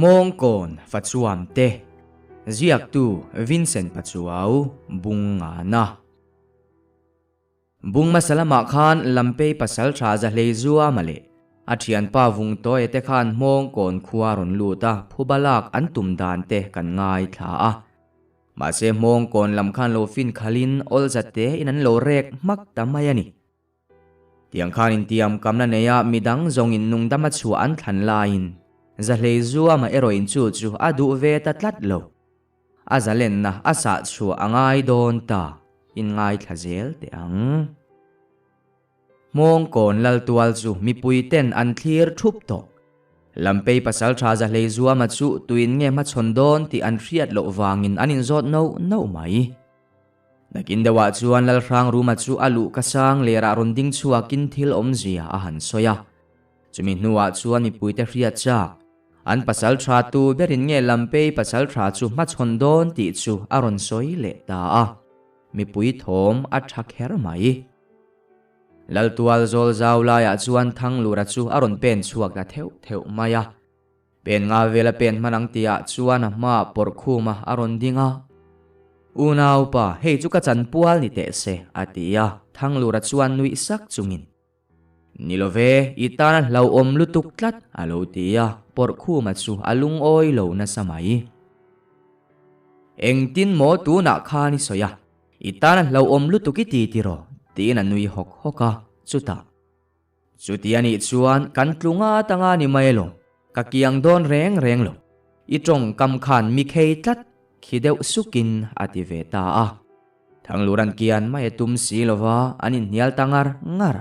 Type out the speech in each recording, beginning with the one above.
Hmawngkawn Fachuam te, Ziaktu Vincent Pachuau, Bungngana. Bung hmasa lamah khan Lampei pasal tha Zahlei Zuama leh a thianpa Vungtawia te khan Hmawngkawn khua rawn lut a, phuba lak an tum dan te kan ngaithla a. Mahse Hmawngkawn lam khan lo fin khalhin awlza tein an lo rek hmak ta mai a ni. Tiang khan intiam kamna neia midang zawngin nungdama chhuah an thlan laiin Zahlei Zuama erawhin chu chu a duh ve ta tlat lo. A zalenna a sah chhuah a ngai dawn ta, in ngaithla zel teh ang. Hmawngkawn Laltual chu mipui ten an thlir thup tawh. Lampei pasaltha Zahlei Zuama chu tuin nge hmachhawn dawn tih an hriat loh vangin an inzawt nauh nauh mai. Nakin deuhah chuan Lalhrangruma chu a luh ka sang lerah rawn ding chhuakin thil awmzia a han sawi a. Chumi hnuah chuan mipuite hriat chak, an pasal tha tu berin nge Lampei pasal tha chu hmachhawn dawn tih chu a rawn sawi leh ta a. Mipui thawm a tha kher mai. Laltual zawl zau laiah chuan Thanglura chu a rawn pen chhuak ta theuh theuh mai a. Pen nga vela pen hman ang tihah chuan a hmaah pawrh khuma a rawn ding a. Unaupa, hei chu ka chanpual ni teh se, a ti a, Thanglura chuan nuih sak chungin. Ni lo ve, i tan a hlauhawm lutuk tlat, a lo ti a, pawrh khuma chu a lungawi lo nasa mai. Engtin maw tunah khan i sawi a, i tan a hlauhawm lutuk i ti tiraw? tiin a nui hawk hawk a, chutah. Chuti a nih chuan kan tlu nga ta nga ni mai lo, ka kiang dawn reng reng lo. I tawngkam khan mi khei tlat khi deuh sukin a ti ve ta a. Thanglur an kian mai a tum si lo va, an inhnial ta ngar ngar.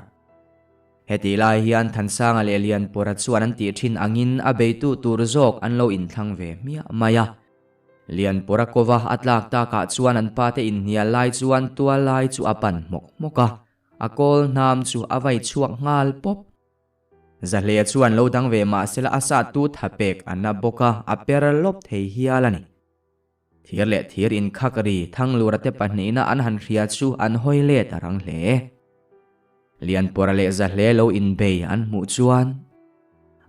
Hetih lai hian Thansanga leh Lianpawra chuan an tih thin angin a beitu tur zawk an lo inthlang ve hmiah mai a. Lianpawra kova a tlak takah chuan an pate inhnial lai chuan tual lai chu a pan hmawk hmawk a. A kawl hnam chu a vai chhuak nghal pawp. Zahlea chuan lo dang ve mah sela a sat tu tha pek a na bawk a, a per lawp thei hial a ni. Thir leh thir inkhak ri Thanglura te pahnihna an han hria chu an hawi let a rang hle. Lianpawra leh Zahle lo inbei an hmuh chuan,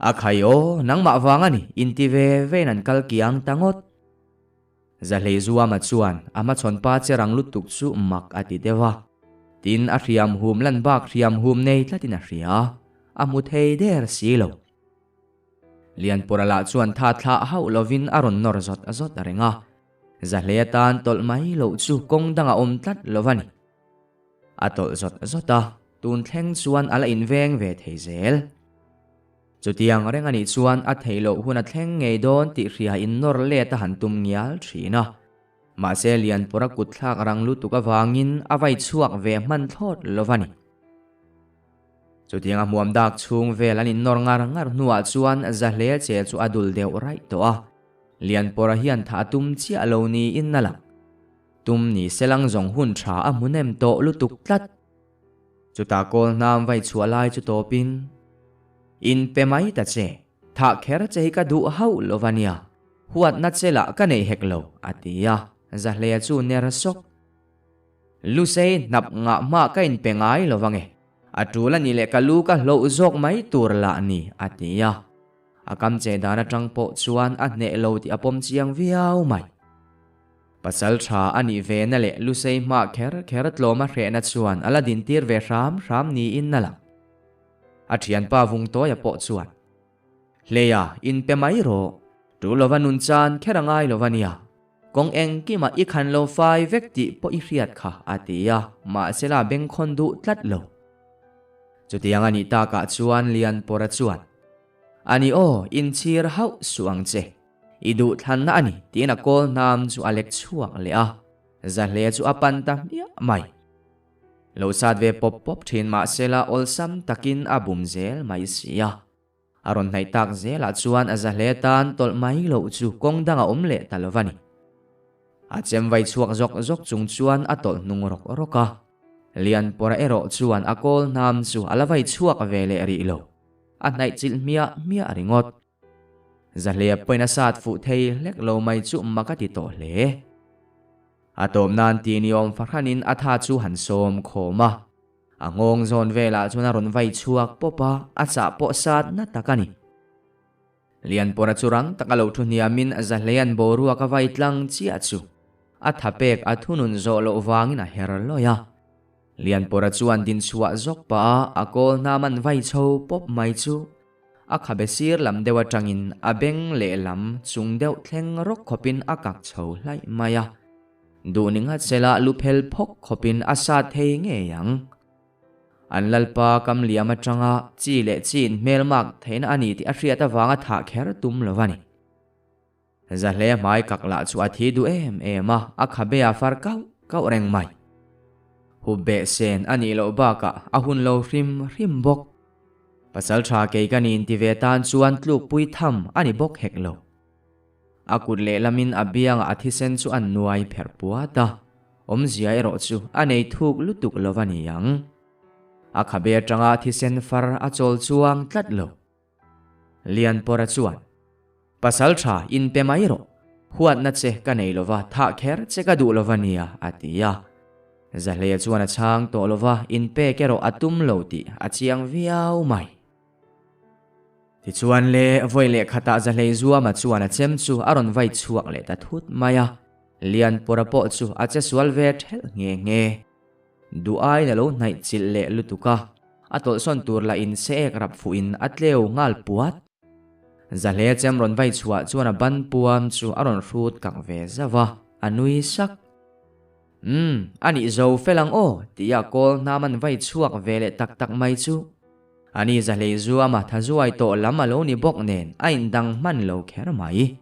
A khai aw, nangmah vang a ni, inti ve vein an kal kiang ta ngawt. Zahlei Zuama chuan a hmachhawn pa che rang lutuk chu mak a ti deuh a. Tin, a hriam hum lan bak hriam hum nei tlatin a hria. A hmu thei der si lo. Lianpura lah chuan tha thlah hauh lovin a rawn nawr zawt zawt reng a. Zahlei atan tawlh mai loh chu kawng dangah awm tlat lo a ni. A tawlh zawt zawt a, tun thleng chuan a la inveng ve thei zel. Chutiang reng a nih chuan a theih loh hun a thleng ngei dawn tih hria in nawr let a han tum ngial thin a. Mahse Lianpura kut thlak rang lutuk avangin a vai chhuak ve hman thlawt lo va ni. Chutiang a hmuam dak chhung vel an innawr ngar ngar hnuah chuan Zahle che chu a dul deuh raih tawh a. Lianpura hian thah a tum chiah lo niin a lang. Tum ni selang zawng hun tha a hmu nem tawh lutuk tlat. Chutah kawl hnam vai chhuah lai chu tawpin, In pe mai ta che, thah kher che hi ka duh hauh lo va nia, huatna che lah ka nei hek lo, a ti a, Zahlea chu ner sawk. Lusei hnap ngah hma ka in pe ngai lo vange, a tul a nih leh ka lu ka hloh zawk mai tur lah ni, a ti a. A kam che dan atang pawh chuan a hneh lo tih a pawm chiang viau mai. Pasal tha a nih ve na leh Lusei hma kher kher tlawm a hrehna chuan a la dintir ve hram hram niin a lang. A thianpa Vungtawia pawh chuan, Hleia, in pe mai rawh. Tu lova nun chan kher a ngai lova nia. Kawng engkima i khan lo fai vek tih pawh i hriat kha, a ti a, mahsela bengkhawn duh tlat lo. Chutiang a nih takah chuan Lianpawra chuan, A ni aw, inchhir hauh suh ang che. I duh thlanna a ni, tiin a kawl hnam chu a lek chhuak leh a, Zahle chu a pan ta hmiah mai. Lo sat ve pawp pawp thin mahsela awlsam takin a bum zel mai si a. A rawn hnaih tak zelah chuan a Zahle tan tawlh mai loh chu kawng dang a awm leh ta lo va ni. A chem vai chhuak zawk zawk chung chuan a tawlh hnung rawk rawk a. Lianpawra erawh chuan a kawl hnam chu a la vai chhuak ve leh rih lo. A hnaih chilh hmiah hmiah ringawt. Zahlea pawhin a sat fuh thei hlek lo mai chu mak a ti tawh hle. A tawp nan ti ni awm fahranin a tha chu han sawm khawm a. A nghawng zawn velah chuan a rawn vai chhuak pawp a, a chah pawh sat na tak a ni. Lianpawra chu rang taka lo thu hniamin Zahleian boruak a vai tlang chiah chu a tha pek a thunun zawh loh vangin a her lawi a. Lianpawra chuan dinchhuah zawk pah a a kawl hnam an vai chho pawp mai chu a khabe sir lam deuh atangin a beng lehlam chung deuh thleng rawk khawpin a kak chho hlaih mai a. Duh ni nghat sela lu phel phawk khawpin a sat thei ngei ang. An lalpa kam liam atanga chi leh chi inhmelmak theihna a ni tih a hriat avanga thah kher tum lo a ni. Zahle hmai kak lah chu a thi duh em em a, a khabe a far kauh kauh reng mai. Hup beh sen a nih loh bakah a hun lo hrim hrim bawk. Pasal tha kei ka ni inti ve tan chuan tlukpui tham a ni bawk hek lo. A kut lehlamin a biangah a thisen chu a nuai pherh puat a, awmzia erawh chu a nei thuk lutuk lo a ni ang. A khabe atanga thisen far a chawl chuang tlat lo. Lianpawra chuan, Pasal tha inpe mai rawh, huatna che ka nei lova thah kher che ka duh lova nia, a ti a. Zahleia chuan a chhang tawh lova inpek erawh a tum lo tih a chiang viau mai. Tichuan le, vawi leh khatah Zahlei Zuama chuan a chem chu a rawn vai chhuak leh ta thut mai a, Lianpawra pawh chu a che sual ve thelh nghe nghe. Duh aiin a lo hnaih chilh leh lutuk a, a tawlhsawn tur lah in se ek rap fuhin a tleu nghal puat. Zahlei a chem rawn vai chhuah chuan a ban puam chu a rawn hrut kak ve zauh a, a nui sak. Umm, a nih zo fel ang aw, tia kawl hnam an vai chhuak ve leh tak tak mai chu. Ani Zahlei Zuama tha zuai tawh lam a lo ni bawk nen a indang hman lo kher mai.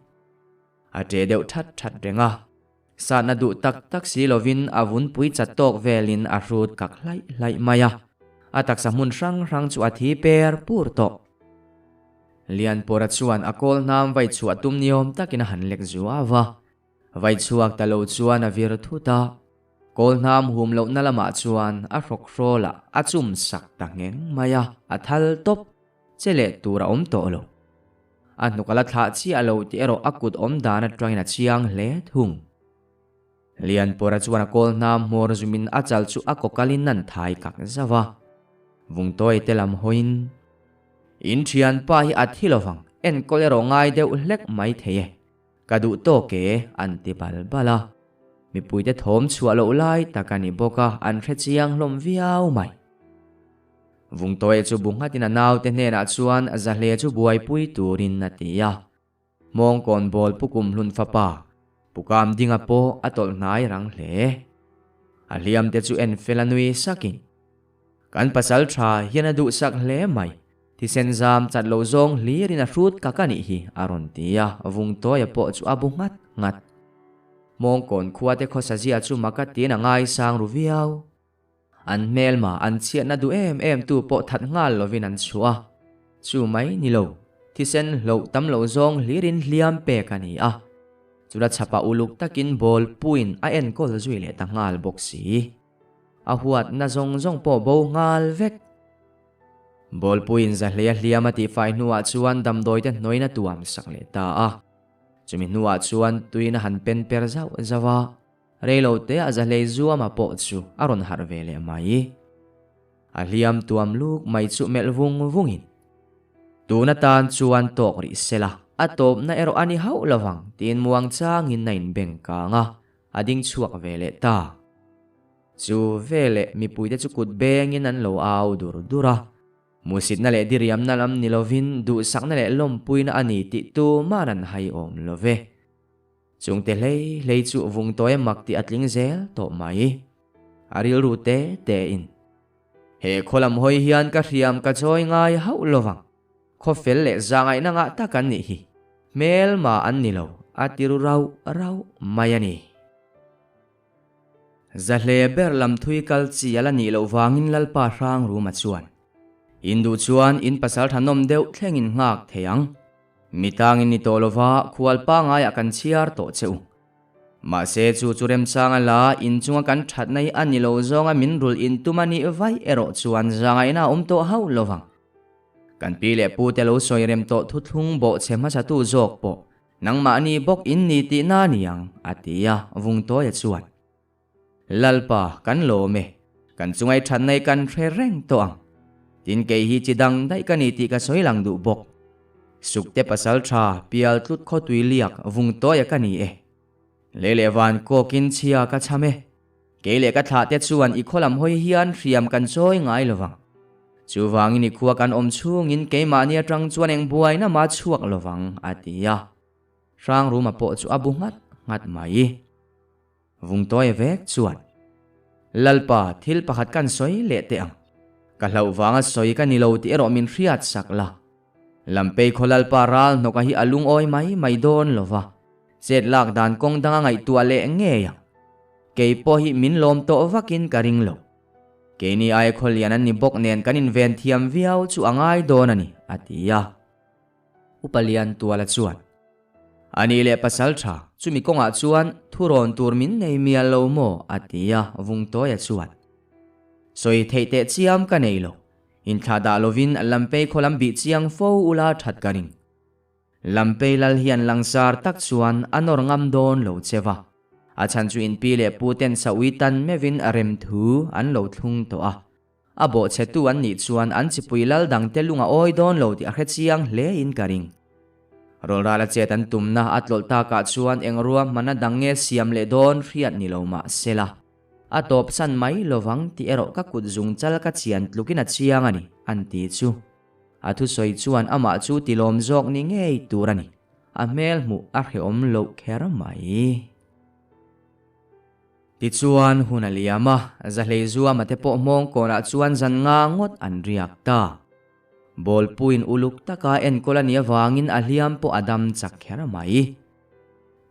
A ṭe deuh ṭhat ṭhat reng a, satna duh tak tak si lovin a vunpui chat tawk velin a hrut kak hlaih hlaih mai a, a taksa hmun hrang hrang chu a thi per pur tawh. Lianpawra chuan a kawl hnam vai chhuah tum niawm takin a han lek zuau a, vai chhuak ta lo chuan a vir thut a. Kawl hnam hum lohna lamah chuan a hrawk hrawlah a chum sak ta ngheng mai a, a thal tawp che leh tur a awm tawh lo. A hnuk a la thlah chiah lo tih erawh a kut awm dan atangin a chiang hle thung. Lianpawra chuan a kawl hnam hmawr zumin a chal chu a kawkalin an thai kak zauh a, Vungtawi te lam hawiin, In thianpa hi a thi lovang, enkawl erawh ngai deuh hlek mai thei e. Ka duh tawk e, an ti bal bal a. Mipuite thawm chhuah loh lai tak a ni bawk a, an hre chiang hlawm viau mai. Vungtawi chu bu nghatin a naute hnenah chuan Zahle chu buaipui turin a ti a. Hmawngkawn bawl Pu Kumhlun fapa, Pu Kamdinga pawh a tawlh hnai rang hle. A hliamte chu en fel a nui sakin, Kan pasal tha hian a duhsak hle mai. Thisen zam chat lo zawng hlirin a hrut kak a nih hi, a rawn ti a, Vungtawia pawh chu a bu nghat nghat. Hmawngkawn khuate khawsazia chu maka tiin a ngaisang ru viau. An hmelma an chhiatna duh em em tu pawh that nghal lovin an chhuah a, chu mai ni lo, thisen hloh tam lo zawng hlirin hliam pek a ni a. Chula chhapah uluk takin ball puin a enkawl zui leh ta nghal bawk si. A huatna zawng zawng pawh bo nghal vek. Bawlpuiin Zahleia hliam a tihfai hnuah chuan damdawite hnuaiin a tuam sak leh ta a. Chumi hnuah chuan tuiin a han pen per zauh zauh a, reilo teah Zahlei Zuama pawh chu a rawn harh ve leh mai. A hliam tuam luk mai chu melh vung vungin, Tun atan chuan tawk rih sela, a tawpna erawh a ni hauh lovang tiin muang changin a inbeng kang a, a ding chhuak ve leh ta. Chu veleh mipuite chu kut bengin an lo au dur dur a. Hmuhsitna leh diriamna lam ni lovin duhsakna leh lawmpuina a ni tih tuman an hai awm lo ve. Chungte hlei hlei chu vungtawi mak tih a tling zel tawh mai. A rilru te tein, He khaw lam hawi hian ka hriam ka chawi ngai hauh lovang. Khaw fel leh zahngaihna ngah tak an nih hi. Hmelma an ni lo, a ti ru rauh rauh mai a ni. Zahle ber lam thui kal chi a la nih loh vangin Lalpa hrang ruma chuan, In duh chuan in pasal thanawm deuh thlengin nghak thei ang. Mi tangin ni tawh lova khual pangaiah kan chhiar tawh che u. Mahse chu chu remchang a la inchunga kan thatna hi a ni lo zawnga min rulh in tum a nih vaih erawh chuan zangaihna a awm tawh hauh lovang. Kan pi leh pute lo sawi rem tawh thuthlung bawhchhe hmasatu zawk pawh Nangmahni bawk in ni tihna a ni ang, a ti a, Vungtawia chuan. Lalpa, kan lawm e. Kan chungai thatna i kan hre reng tawh ang. Tin kei hi chi dang daih ka ni tih ka sawi lang duh bawk. Sukte pasalṭha pial tlut khawtui liak vung tawia ka ni e. Lei leh van kawkin chhia ka cham e. Kei leh ka thlahte chuan i khaw lam hawi hian hriam kan chawi ngai lovang. Chuvangin i khua kan awm chhungin keimahni atang chuan eng buaina mah chhuak lovang, a ti a. Hrangruma pawh chu a bu nghat nghat mai. Vungtawia vek chuan, Lalpa, thil pakhat kan sawi leh teh ang. Ka hlauh vanga sawi ka ni lo tih erawh min hriat sak la. Lampei khaw Lalpa ral hnawka hi a lungawi mai mai dawn lo va, chet lak dan kawng danga ngaihtuah leh ngei ang. Kei pawh hi min lawm tawh vakin ka ring lo. Keini aia khaw lian an ni bawk nen kan inven thiam viau chu a ngai dawn a ni, a ti a. Upa Liantuala chuan, A nih leh pasal tha, chumi kawngah chuan thurawn tur min nei mial lo maw? a ti a, Vungtawia chuan, Sawi theih teh chiam ka nei lo, inthlah dah lovin Lampei khaw lam bih chiang fo ula that ka ring. Lampei lal hian langsar tak chuan a nawr ngam dawn lo che va, a chhan chu inpi leh pu ten saui tan meuhin remthu an lo thlung tawh a. A bawhchhetu an nih chuan an chipui lal dangte lung a awi dawn lo tih a hre chiang hle in ka ring. Rawlrala chet an tumna a tlawlh takah chuan eng ruahmanna dang nge siam leh dawn hriat ni lo mah sela, a tawpsan mai lovang tih erawh ka kut zung chal ka chian tlukin a chiang a ni, an ti chu. A thusawi chuan amah chu tilawm zawk ni ngei tur a ni. A hmel hmuh a hrehawm loh kher mai. Tichuan, hun a liam a, Zahlei Zuama te pawh hmawng kawnah chuan zan nga ngawt an riak ta. Bawlpuiin uluk taka enkawl a nih avangin a hliam pawh a dam chak kher mai.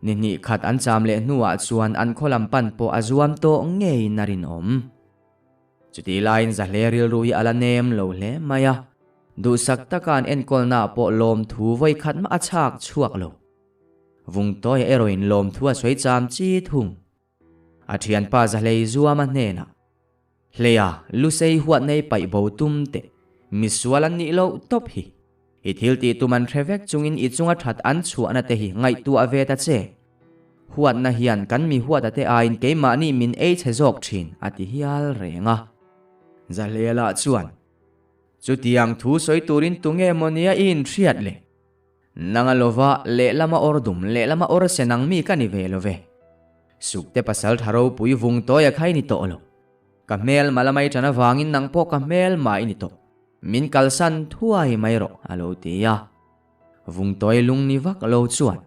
Ni hnih khat an cham leh hnuah chuan an khaw lam pan pawh a zuam tawh ngeiin a rinawm. Chutih laiin Zahlei rilru hi a la nem lo hle mai a, duhsak taka an enkawlnaah pawh lawmthu vawikhat mah a chhak chhuak lo. Vungtawia erawhin lawmthu a sawi cham chi thung. A thianpa Zahlei Zuama hnenah, Hleia, Lusei huat nei paih bo tum teh, misual an nih loh tawp hi. I thil tih tum an hre vek chungin i chunga that an chhuahna te hi ngaihtuah ve ta che. Huatna hian kan mi huata te aiin keimahni min ei chhe zawk thin, a ti hial reng a. Zahleia lah chuan, Chutiang thu sawi turin tunge maw nia i inhriat le? Nanga lova lehlama awr dum lehlama awr sen ang mi ka ni ve lo ve. Sukte pasal tha ropui vung tawi a khai ni tawh lo. Ka hmel mala mai tan avangin nang pawh ka hmel mah i ni tawh. Min kalsan thuai mai rawh a lo ti a. Vung tawi lung ni vak lo chuan.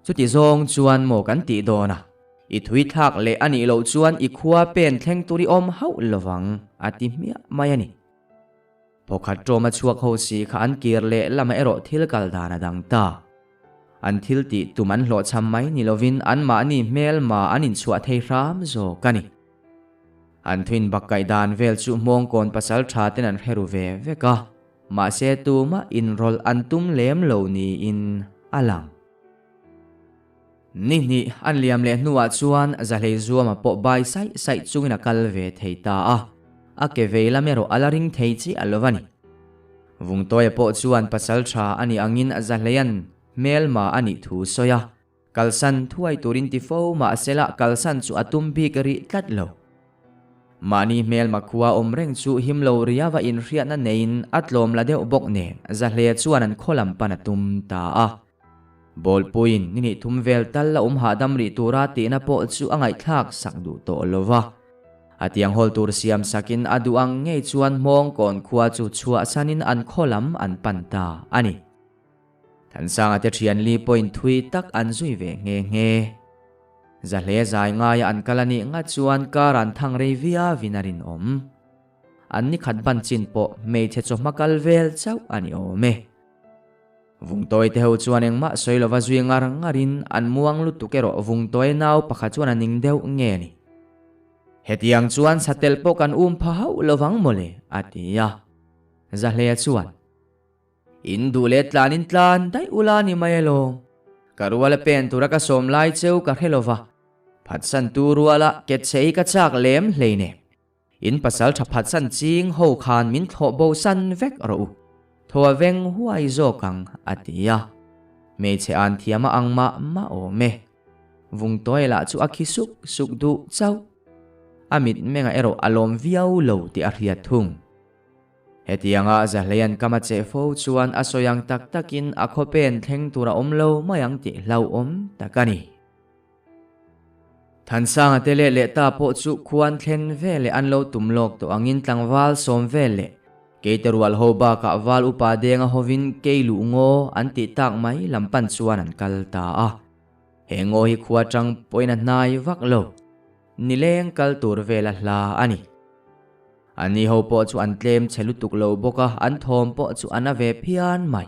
Chuti zawng chuan maw kan tih dawn a, i thui thlak leh a nih loh chuan i khua pen thleng tur i awm hauh lovang a ti hmiah mai a ni. Phawkhat ṭawma chhuak ho si kha an kir leh lamah erawh thil kal dan a dang ta. An thil tih tum an hlawhchham mai ni lovin anmahni hmelma an inchhuah thei hram zawk a ni. An thuin bak kaih dan vel chu Hmawngkawn pasal ṭha ten an hre ru ve vek a, mahse tumah inrawlh an tum lem lo niin a lang. Ni hnih an liam leh hnuah chuan Zahlei Zuama pawh bai saih saih chungin a kal ve thei ta a, a ke vei lam erawh a la ring thei chiah lo a ni. Vungtawia pawh chuan pasal tha a nih angin Zahleia'n hmelma a nih thu sawi a, kalsan thuai turin ti fo mahsela kalsan chu a tum bik rih tlat lo. Mahni hmelma khua awm reng chu him lo riava inhriatna neiin a tlawm la deuh bawk nen Zahleia chuan an khaw lam pan a tum ta a. Bawlpuiin ni hnih thum vel tal la awm hahdam rih tura tihna pawh chu a ngaihthlak sak duh tawh lo va. A tiang hawl tur siam sakin a duh ang ngei chuan Hmawngkawn khua chu chhuahsanin an khaw lam an pan ta a ni. Thansanga te thian li pawhin thui tak an zui ve nghe nghe. Zahle zai ngaia an kal a nih ngat chuan kar an thang rei viauin a rinawm. An ni khat ban chin pawh hmeichhe chawhma kal vel chauh a ni awm e. Vungtawi te ho chuan engmah sawi lova zui ngar ngarin an muang lutuk erawh Vungtawi nau pakhat chuan a ning deuh nge ni. Hetiang chuan satel pawh kan um pha hauh lovang mawle, a ti a. Zahlea chuan, In duh leh tlanin tlan daih ula ni mai alawm. Ka ruala pen tura ka sawm lai cheu ka hre lova, phatsan tu ruala ke che hi ka chak lem hleinem. In pasal tha phatsan ching ho khan min thlawh bo san vek rawh u. Thaw a veng huai zawk ang, a ti a. Hmeichhe an thiam a ang mah mah awm e. Vungtawi lah chu a khi suk suk duh chauh. A mitmengah erawh a lawm viau lo tih a hriat thung. Hetianga Zahleian kam a cheh fo chuan a sawi ang tak takin a khaw pen thleng tur a awm lo mai ang tih hlauhawm tak a ni. Thansanga te leh leh ta pawh chu khuan thlen veleh an lo tum lawk tawh angin tlangval sawm vel leh keite rual ho bakah val upa denga hovin kei luh ngaw an tih tak mai lam pan chuan an kal ta a. He ngaw hi khua tang pawhin a hnai vak lo. Nileng kal tur vel a hla a ni. Anni ho pawh chu an tlem chhe lutuk lo bawk a, an thawm pawh chu a na ve phian mai.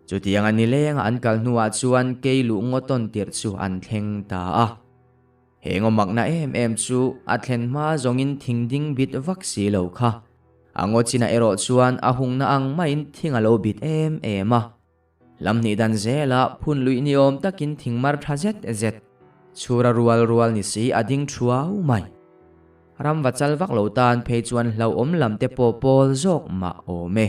Chutiang a nilenga an kal hnuah chuan kei luh ngaw tawn tirh chu an thleng ta a. He ngaw makna em em chu a thlen hma zawngin thing ding bit vak si lo kha. A ngaw chinah erawh chuan a hungna ang maiin thing a lo bit em em a. Lam hnih dan zela phun luih ni awm takin thing mar tha zet zet chhura rual rual ni si a ding thuau mai. Ram va chal vak lo tan phei chuan hlauhawm lam te pawh pawl zawk mah awm e.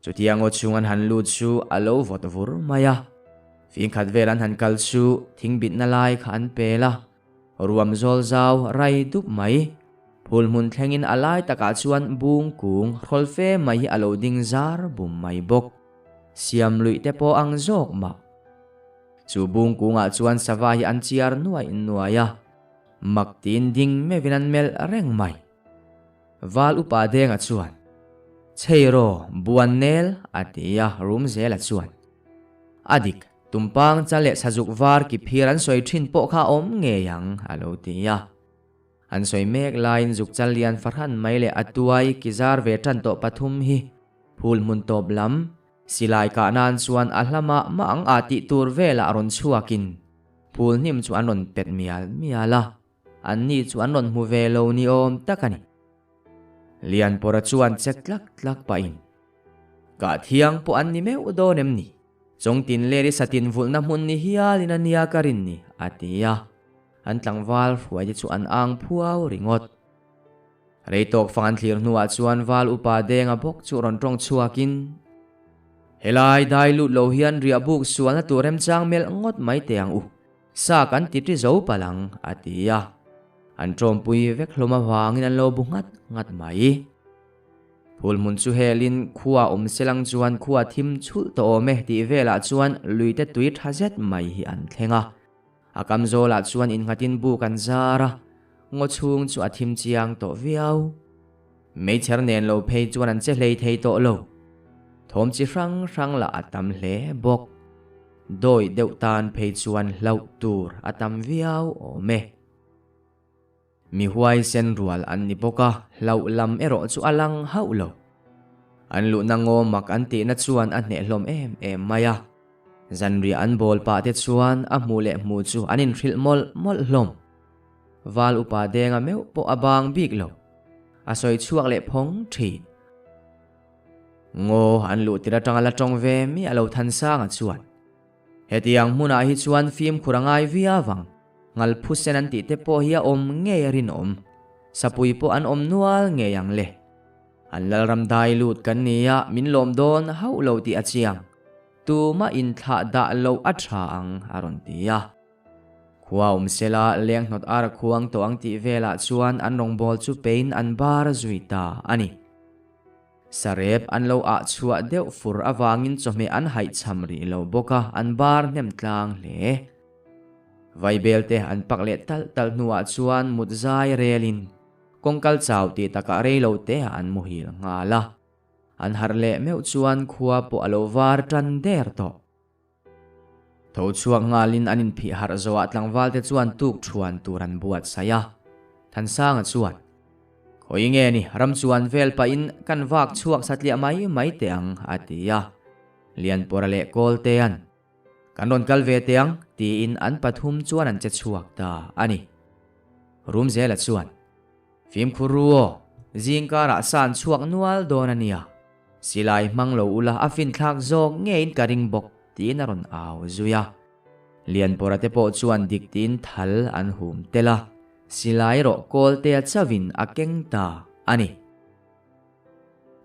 Chutia ngaw chhung an han lut chu a lo vawt vur mai a. Fingkhat vel an han kal chu thing bitna lai kha an pel a, ruam zawl zau rai dup mai. Phul hmun thlengin a lai takah chuan bung kung hrawl fe mai hi a lo ding zar bum mai bawk. Siam luih te pawh ang zawk mah. Chu bung kungah chuan sava hi an chiar nuaih nuaih a, mak tiin ding meuhin an melh reng mai. Val upa Denga chuan, Cheiraw, buan nel, a ti a, Rumzela chuan, A dik, tumpang chal leh sazuk var ki phir an sawi thin pawh kha a awm ngei ang, a lo ti a. An sawi mek laiin zuk chal lian fahran mai leh a tuai ki zar ve tan tawh pathum hi phul hmun tawp lam, silai kah nan chuan a hla mah mah ang a tih tur velah rawn chhuakin phul hnim chu an rawn pet mial mial a. An ni chu an rawn hmu ve lo ni awm tak a ni. Lianpawra chuan che tlak tlak pahin, Kah thiang pawh an ni meuh dawn em ni? Chawngtin leri satin vulhna hmun ni hialin a nia ka rin ni, a ti a. An tlangval hruaite chu an ang phuau ringawt. Rei tawk fang an thlir hnuah chuan val upa Denga bawk chu rawn tawng chhuakin, Helai dai lut lo hian riahbuk sualna tur remchang melh ngawt mai teh ang u. Sa kan ti ṭi zo palh ang, a ti a. An ṭawmpui vek hlawm avangin an lo bu nghat nghat mai. Phul hmun chu helin khua awm selang chuan khua thim chhulh tawh awm e tih velah chuan luite tui ṭha zet mai hi an thleng a. A kam zawlah chuan innghatin buk an zar a, ngaw chhung chu a thim chiang tawh viau. Meichher nen lo phei chuan an che hlei thei tawh lo. Thawm chi hrang hrang lah a tam hle bawk. Dawi deuh tan phei chuan hlauh tur a tam viau awm e. Mi huaisen rual an ni bawk a, hlauh lam erawh chu a lang hauh lo. An luhna ngaw mak an tihna chuan a hneh hlawm em em mai a. Zanriah an bawl pah te chuan a hmuh leh hmuh chu an inhrilh mawlh mawlh hlawm. Val upa denga meuh pawh a bang bik lo. A sawi chhuak leh phawng thin. Ngaw an luh tir atanga la tawng ve miah lo Thansanga chuan, Hetiang hmunah hi chuan fimkhur a ngai viau ang, ngal phusen an tih te pawh hi a awm ngei a rinawm. Sapui pawh an awm nual ngei ang le. An lalram dai lut kan nia min lawm dawn hauh lo tih a chiang. Tumah inthlah dah loh a tha ang a rawn ti a. Khua awm sela leng hnawt ar a khuang tawh ang tih velah chuan an rawngbâwl chu pein an bar zui ta a ni. Sarep an lo ah chhuah deuh fur avangin chawhmeh an haihchham rih lo bawk a, an bar hnem tlang hle. Vaibelte an pak leh talh talh hnuah chuan mut zai relin kawngkal chau tih takah rei lo teah an muhil nghal a. An harh leh meuh chuan khua pawh a lo var tan der tawh. Tho chhuak nghalin an inphih harh zawhah tlangvalte chuan tuk thuan tur an buatsaih a. Thansanga chuan, Khawi nge ni, ram chuan vel pahin kan vak chhuak satliah mai mai teh ang, a ti a. Lianpawra leh Kawltea'n, Kan rawn kal ve teh ang, tiin an pathum chuan an che chhuak ta a ni. Rumzela chuan, Fimkhur ru aw, zingkarah sa an chhuak nual dawn a nia. Silai hmang lo ula a finthlak zawk ngeiin ka ring bawk, tiin a rawn au zui a. Lianpawra te pawh chuan dik tiin thal an hum tel a, silai erawh Kawltea chauhin a keng ta a ni.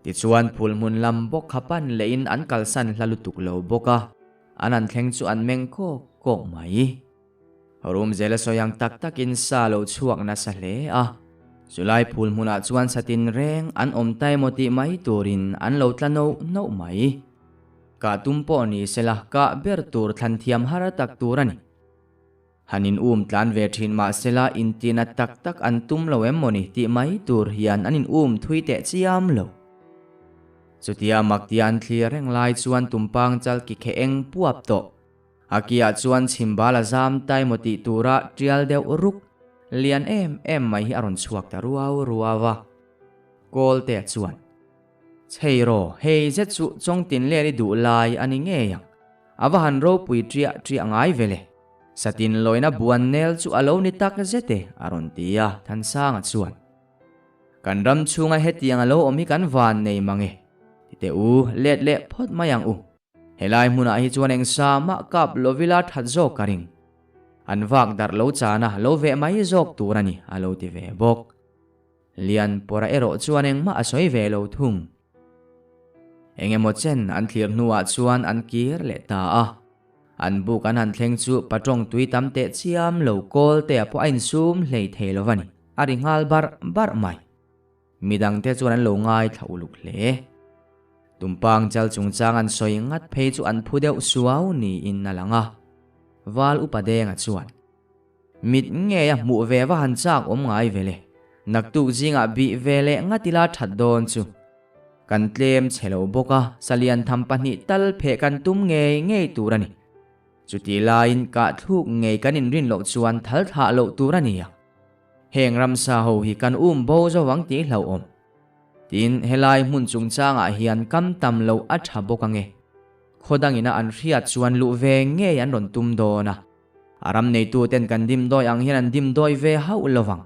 Tichuan phul hmun lam bawk kha pan lehin an kalsan hla lutuk lo bawk a, an han thleng chu an meng kawk kawk mai. Rum zela sawi ang tak takin sa lo chhuak nasa hle a. Chulai phul hmunah chuan satin reng an awm ta emaw tih mai turin an lo tla noh noh mai. Kah tum pawh ni sela kah ber tur thlan thiam har tak tur a ni. Han in um tlan ve thin mah sela intina tak tak an tum lo em mawni tih mai tur hian an in um thui teh chiam lo. Chutia maktia an thlir reng lai chuan tumpang chal ki khe eng puap tawh. A kiah chuan chhimbal a zam ta emaw tih tura tial deuh ruk lian em em mai hi a rawn chhuak ta ruau ruau a. Kawlte chuan. Chhei rawh, hei zet chu chawngtin ler i duh lai a ni ngei ang. A va han ropui ṭiah ṭiah ngai ve le. Satin lawina buan nel chu a lo ni tak zet e, a rawn ti a, Thansanga chuan. Kan ram chhunga hetiang a lo awm hi kan van nei mang e. Ti teh u, let leh phawt mai ang u. Helai hmunah hi chuan eng sa mah kap lovila that zawk ka ring. An vak darh lo chana lo veh mai zawk tur a ni, a lo ti ve bawk. Lian pawra erawh chuan engmah a sawi ve lo thung. Engemaw chen an thlir hnuah chuan an kir leh ta a. An buk an han thleng chu patawng tui tam teh chiam lo kawl te a pawh a insum hlei thei lo va ni, a ri nghal barh barh mai. Midangte chuan an lo ngaithla uluk hle. Tumpang chal chungchang an sawi ngat phei chu an phu deuh suau niin a lang a. Val upa Denga chuan. Mit ngei a hmuh ve va han chak awm ngai ve le. Naktuk zingah bih ve leh ngat ila that dawn chu. Kan tlem chhe lo bawk a, salian tham pahnih tal pheh kan tum ngei ngei tur a ni. Chutih laiin kah thluk ngei kan inrin loh chuan thal thlah loh tur a ni a. Heng ramsa ho hi kan um bo zo ang tih hlauhawm. Tin, helai hmun chungchangah hian kam tam loh a tha bawk ange. Khaw dangina an hriat chuan luh ve ngei an rawn tum dawn a. A ram neituten kan dim dawi ang hian an dim dawi ve hauh lo vang.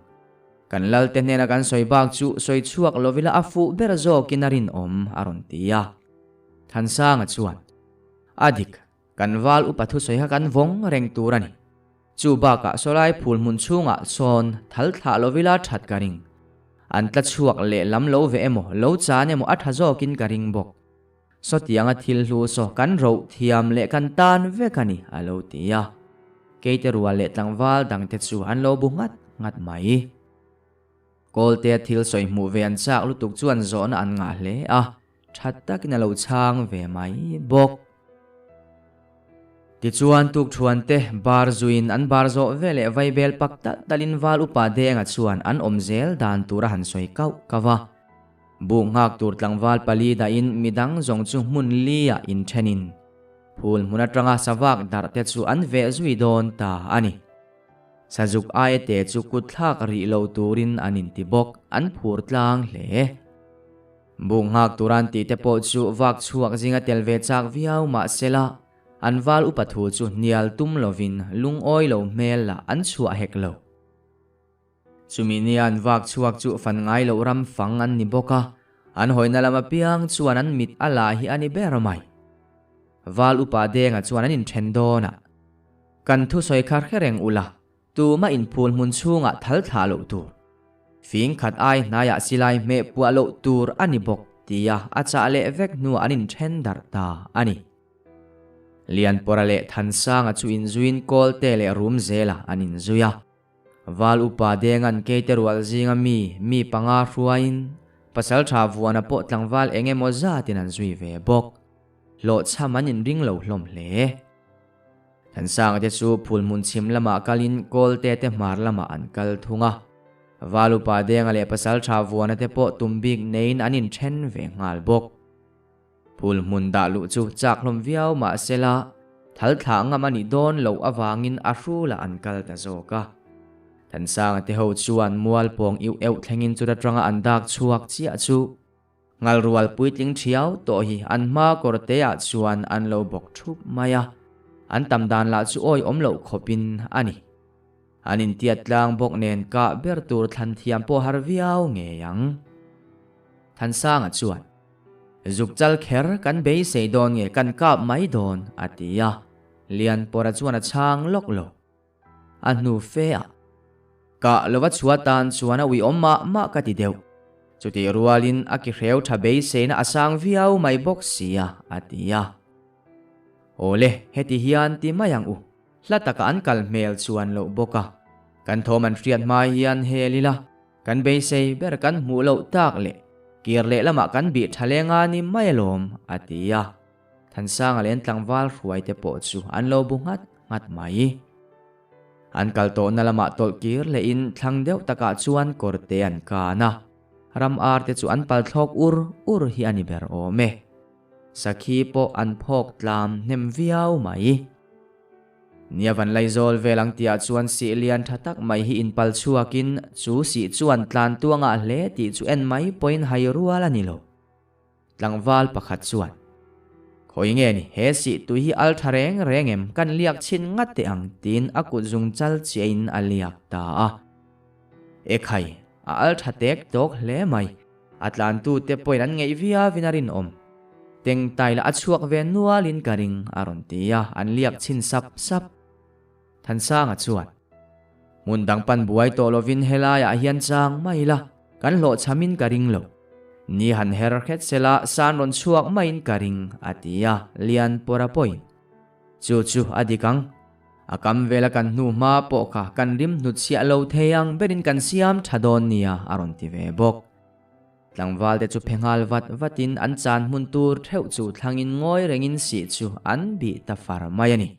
Kan lalte hnena kan sawi bak chu sawi chhuak lovila a fuh ber zawkin a rinawm, a rawn ti a. Thansanga chuan, A dik, kan val upa thusawi kha kan vawng reng tur a ni. Chu bakah sawlai phul hmun chhungah sawn thal thlah lovila that ka ring. An tla chhuak lehlam lo ve emaw, lo chan emaw a tha zawkin ka ring bawk. Sawtianga thil hlu saw kan roh thiam leh kan tan vek a ni, a lo ti a. Keite rual leh tlangval dangte chu an lo bu nghat nghat mai. Kawltea thil sawi hmuh ve an chak lutuk chuan zawhna an ngah hle a, tha takin a lo chhang ve mai bawk. Tichuan tukthuante bar zuiin an bar zawh veleh vaibel pak talh talhin val upa Denga chuan an awm zel dan tur a han sawi kauh kauh a. Buk nghak tur tlangval pali dahin midang zawng chu hmun liah inthenin phul hmun atanga savak darh te chu an veh zui dawn ta a ni. Sazuk aia te chu kut thlak rih lo turin an inti bawk, an phur tlang hle. Buk nghak tur an tih te pawh chu vak chhuak zinga tel ve chak viau mah sela an val upa thu chu hnial tum lovin lungawi lo hmel lah an chhuah hek lo. Chumi nia an vak chhuak chu fan ngai loh ram fang an ni bawk a, an hawina lam apiang chuan an mit a la hi a ni ber mai. Val upa Denga chuan an inthen dawn a, Kan thusawi kha hre reng ula, tuma inphul hmun chhungah thal thlah loh tur. Fing khat ai hnaiah silai hmeh puah loh tur a ni bawk tia a chah leh vek hnuah an inthen darh ta a ni. Lianpawra leh Thansanga chu inzuiin Kawlte leh Rumzela an inzui a. Val upa Denga'n keite rual zinga mi, mi panga hruaiin pasaltha Vuana pawh tlangval eng emaw zatin an zui ve bawk. Hlawhchham an inring lo hlawm hle. Thansanga te chu phulhmun chhim lamah kalin Kawlte te hmar lamah an kal thung a. Val upa Denga leh pasaltha Vuana te pawh tum bik neiin an inthen ve nghal bawk. Phul hmun dah luh chu chak hlawm viau mah sela, thal thlah ngam a nih dawn loh avangin a hrulah an kal ta zawk a. Thansanga te ho chuan mual pawng iuh euh thlengin chuta tanga an dak chhuak chiah chu ngalrual puitling thiau tawh hi an hma kawr te ah chuan an lo bawk thup mai a, an tam dan lah chu awi awm loh khawpin a ni. An intiat tlang bawk nen kah ber tur thlan thiam pawh har viau ngei ang. Thansanga chuan. Zuk chal kher kan beisei dawn nge kan kap mai dawn, a ti a. Lianpawra chuan a chhang lawk lo. A hnu fe a. Kah lova chhuah tan chuan a uiawm mah mah ka ti deuh. Chutih rualin a ki hreu tha beiseina a sang viau mai bawk sia, a ti a. Awle, heti hian ti mai ang u. Hla taka an kal hmel chuan loh bawk a. Kan thawm an hriat hma hian hel ila. Kan beisei ber kan hmuh loh tak leh kir leh lamah kan bih tha leng a ni mai alawm, a ti a. Thansanga leh an tlangval hruai te pawh chu an lo bu nghat nghat mai. An kal tawhna lamah tawlh kir lehin thlang deuh takah chuan kawr te an kan a, ram ar te chu an pal thlawk ur ur hi a ni ber awm e. Sakhi pawh an phawk tlam hnem viau mai. Nia van Laizawl vel ang tihah chuan sih lian tha tak mai hi inpal chhuakin chu sih chuan tlan tuangah hle tih chu en mai pawhin hai rual a ni lo. Tlangval pakhat chuan, Khawi nge ni, he sih tui hi al tha reng reng em, kan liak chhin ngat teh ang tiin a kut zung chal chiahin a liak ta a. E khai, a al tha tek tawk hle mai, a tlantute pawhin an ngeih viauin a rinawm. Tengtai lah a chhuak ve nualin ka ring a rawn ti a, an liak chhin sap sap. Thansanga chuan, Hmun dang pan buai tawh lovin helaiah hian chang mai la, kan hlawhchhamin ka ring lo. Ni han her hret sela san rawn chhuak maiin ka ring, a ti a, Lian pawra pawhin. Chu chu a dik ang. A kam vela kan hnu hma pawh kha kan rim hnutchhiah lo thei ang berin kan siam tha dawn nia, a rawn ti ve bawk. Tlangval te chu phe nghal vat vatin an chan hmun tur theuh chu thlangin ngawi rengin sih chu an bih ta far mai a ni.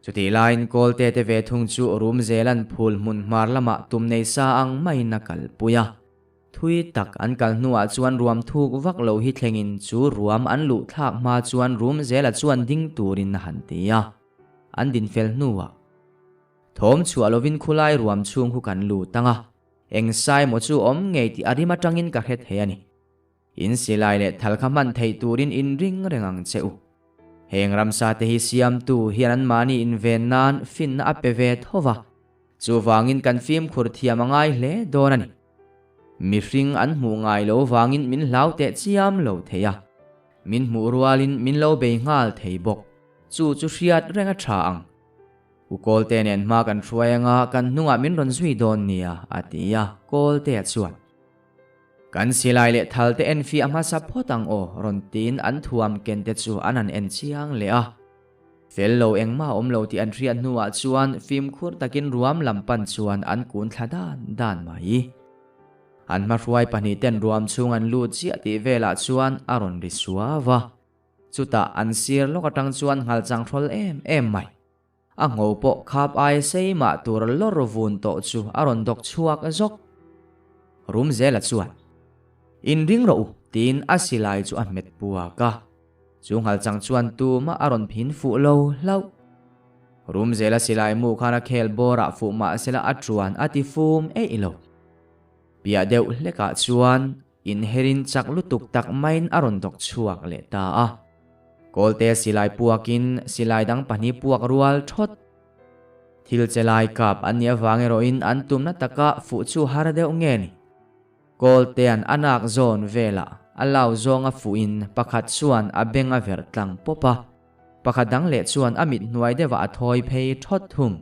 Chutih laiin Kawlte te ve thung chu rum zelan phul hmun hmar lamah tum nei sa ang maiin a kalpui a. Thui tak an kal hnuah chuan ruam thuk vak lo hi thlengin chu ruam an luh thlak hma chuan rum zela chuan ding turin a han ti a. An din fel hnuah thawm chhuah lovin khulai ruam chhung khu kan lut ang a. Eng sai maw chu awm ngei tih a rim atangin ka hre thei a ni. In silai leh thal kha hman theih turin in ring reng ang che u. Heng ramsa te hi siamtu hian anmahni inven nan finna a pe ve tho va, chuvangin kan fimkhur thiam a ngai hle dawn a ni. Mihring an hmuh ngai lo vangin min hlau teh chiam lo thei a, min hmuh rualin min lo bei nghal thei bawk. Chu chu hriat reng a tha ang. U Kawlte nen hma kan hruai anga kan hnungah min rawn zui dawn nia, a ti a, Kawltea chuan. Kan silai leh thal te en fiah hmasa phawt ang aw, rawn tiin an thuam ken te chu an han en chiang leh a. Fel lo engmah a awm lo tih an hriat hnuah chuan fimkhur takin ruam lam pan chuan an kun thla dan dan mai. An hmahruai pahnih ten ruam chhung an lut chiah tih velah chuan a rawn ri suau a. Chutah an sir lawk atang chuan nghal chang hrawl em em mai. A ngho pawh khap ai sei mah tur lawr vun tawh chu a rawn dawk chhuak zawk. Rum zela chuan, In ring rawh u, tiin a silai chu a hmet puak a. Chu nghal chang chuan tumah a rawn phin fuh lo hlauh. Rum zela silai mu khan a khel bawrah fuh mah sela a tuan a ti fum eih lo. Piah deuh hlekah chuan Inherin chak lutuk tak maiin a rawn dawk chhuak leh ta a. Kawlte silai puakin silai dang pahnih puak rual thawt. Thil che lai kap an nih avang erawhin an tumna taka fuh chu har deuh nge ni. Kawltea'n a nak zawn velah a lau zawnga fuhin pakhat chuan a beng a verh tlang pawp a, pakhat dang leh chuan a mit hnuai deuhah a thawi phei thawt thung.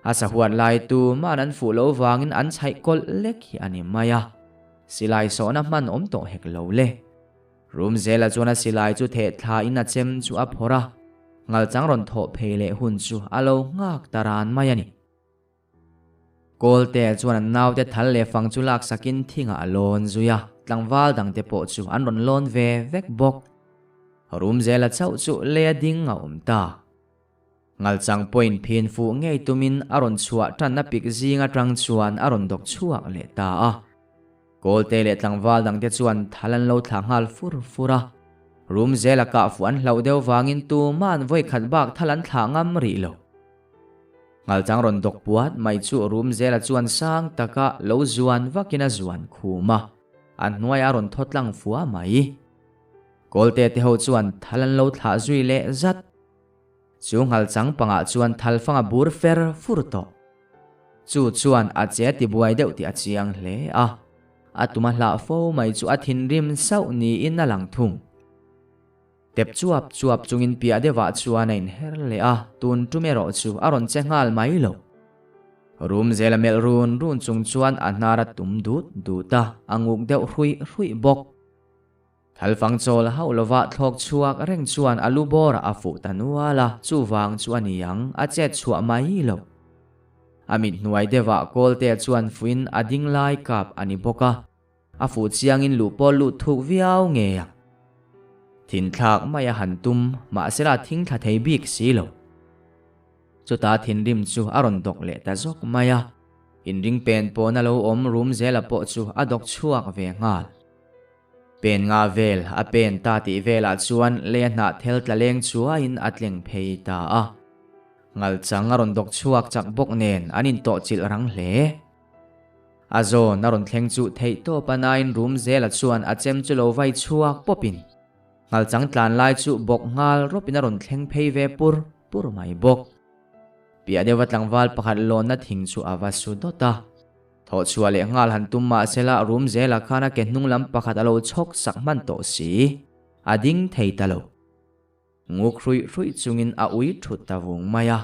A sahuat lai tu man an fuh lo vangin an chhaih kawlh lek hi a ni mai a, silai sawhna hman awm tawh hek lo le. Rum zela chuan a silai chu theh thla in a chem chu a phawrh a, ngalchang rawn thawh phei leh hun chu a lo nghak ta ran mai a ni. Kawlte chuan an naute thal leh fang chu laksakin thingah a lawn zui a, tlangval dangte pawh chu an rawn lawn ve vek bawk. Rum zela chauh chu lei a ding a awm ta. Ngalchang pawhin phin fuh ngei tumin a rawn chhuah tanna pik zing atang chuan a rawn dawk chhuak leh ta a. Kawlte leh tlangval dangte chuan thal an lo thlah nghal fur fur a. Rum zela kah fuh an hlauh deuh vangin tuma'n vawi khat bak thal an thlah ngam rih lo. Ngalchang rawn dawk puat mai chu rum zela chuan sang taka lo zuan vakin a zuan khum a, a hnuaiah a rawn thaw tlang fua mai. Kawlte te ho chuan thal an lo thlah zui leh zat. Chu nghalchang pangah chuan thalfang a bur fer fur tawh. Chu chuan a che a tibuai deuh tih a chiang hle a. A tum a hlah fo mai chu a thinrim sauh niin a lang thung. Tep chuap chuap chungin piah deuhah chuan a inher leh a, tun tum erawh chu a rawn che nghal mai lo. Rum zela melh run run chung chuan a hnar a tum dut dut a, a nguk deuh hruih hruih bawk. Thalfang chawl hauh lova thlawk chhuak reng chuan a lu bawrah a fuh ta nual a, chuvang chu a ni ang, a chet chhuah mai lo. A mit hnuai deuhah Kawltea chuan fuin a ding lai kap a ni bawk a, a fuh chiangin luh pawh lut thuk viau ngei ang. Thinthlak mai a han tum, mahsela a thing thla thei bik si lo. Chutah thinrim chu a rawn dawk leh ta zawk mai a, inring pen pawna lo awm rum zela pawh chu a dawk chhuak ve nghal. Pen nga vel a pen ta tih velah chuan lei a hnah thel tla leng chuaiin a tleng phei ta a. Ngal chang a rawn dawk chhuak chak bawk nen an intawh chilh rang hle. A zawn a rawn thleng chu theih tawp a nain rum zela chuan a chem chu lo vai chhuak pawpin ngal chang tlan lai chu bawk nghal rawpin a rawn thleng phei ve pur pur mai bawk. Piah deuha tlangval pakhat lawnna thing chu a va su dawt a. Thawh chhuah leh nghal han tum mah sela rum zela khan a ke hnung lam pakhat a lo chhawk sak hman tawh si. A ding thei ta lo. Nguk hruih hruih chungin a ui thut ta vung mai a,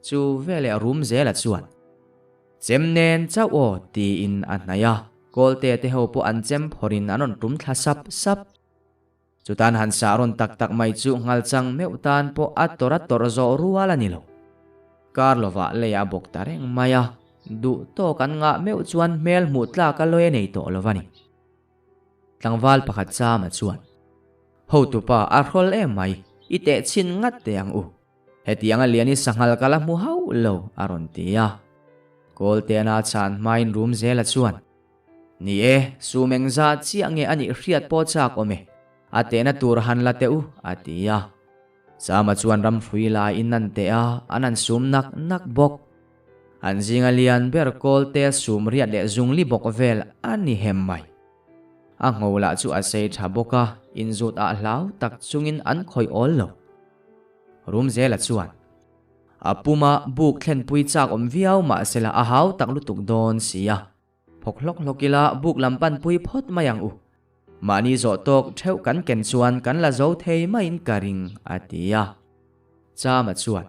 chu veleh rum zela chuan, Chem nen chauh aw tiin a hnaih a, Kawlte te ho pawh an chem phawrhin an rawn tum thla sap sap. Chutan han sah rawn tak tak mai chu nghalchang meuh tan pawh a tawrh a tawrh zawh rual a ni lo. Kar lovah lei a bawk ta reng mai a, duh tawk an ngah meuh chuan hmel hmuh tlak a lawi a nei tawh lo a ni. Tlangval pakhat Chama chuan, Hotupa a hrawl em mai, i teh chhin ngat teh ang u. Hetiang a lian i sanghal ka la hmu hauh lo, a rawn ti a. Kawltena chhan hmain rum zela chuan, Ni e, sum engzah chiah nge a nih hriat pawh chak awm e, a tehna tur han la teh u, a ti a. Chama chuan ramhrui laiin an teh a, an han sum nak nak bawk. An zinga lian ber kawlte sum riat leh zungli bawk vel a ni hem mai. A ngho lah chu a sei tha bawk a, inzut ah hlau tak chungin an khawih awl lo. Rumzela chuan. A puma buk thlenpui chak awm viau mahsela a hau tak lutuk dawn si a. Phawk hlawk hlawk ila buk lam panpui phawt mai ang u. Mahni zawh tawk theuh kan ken chuan kan la zo thei maiin ka ring, a ti a. Chama chuan,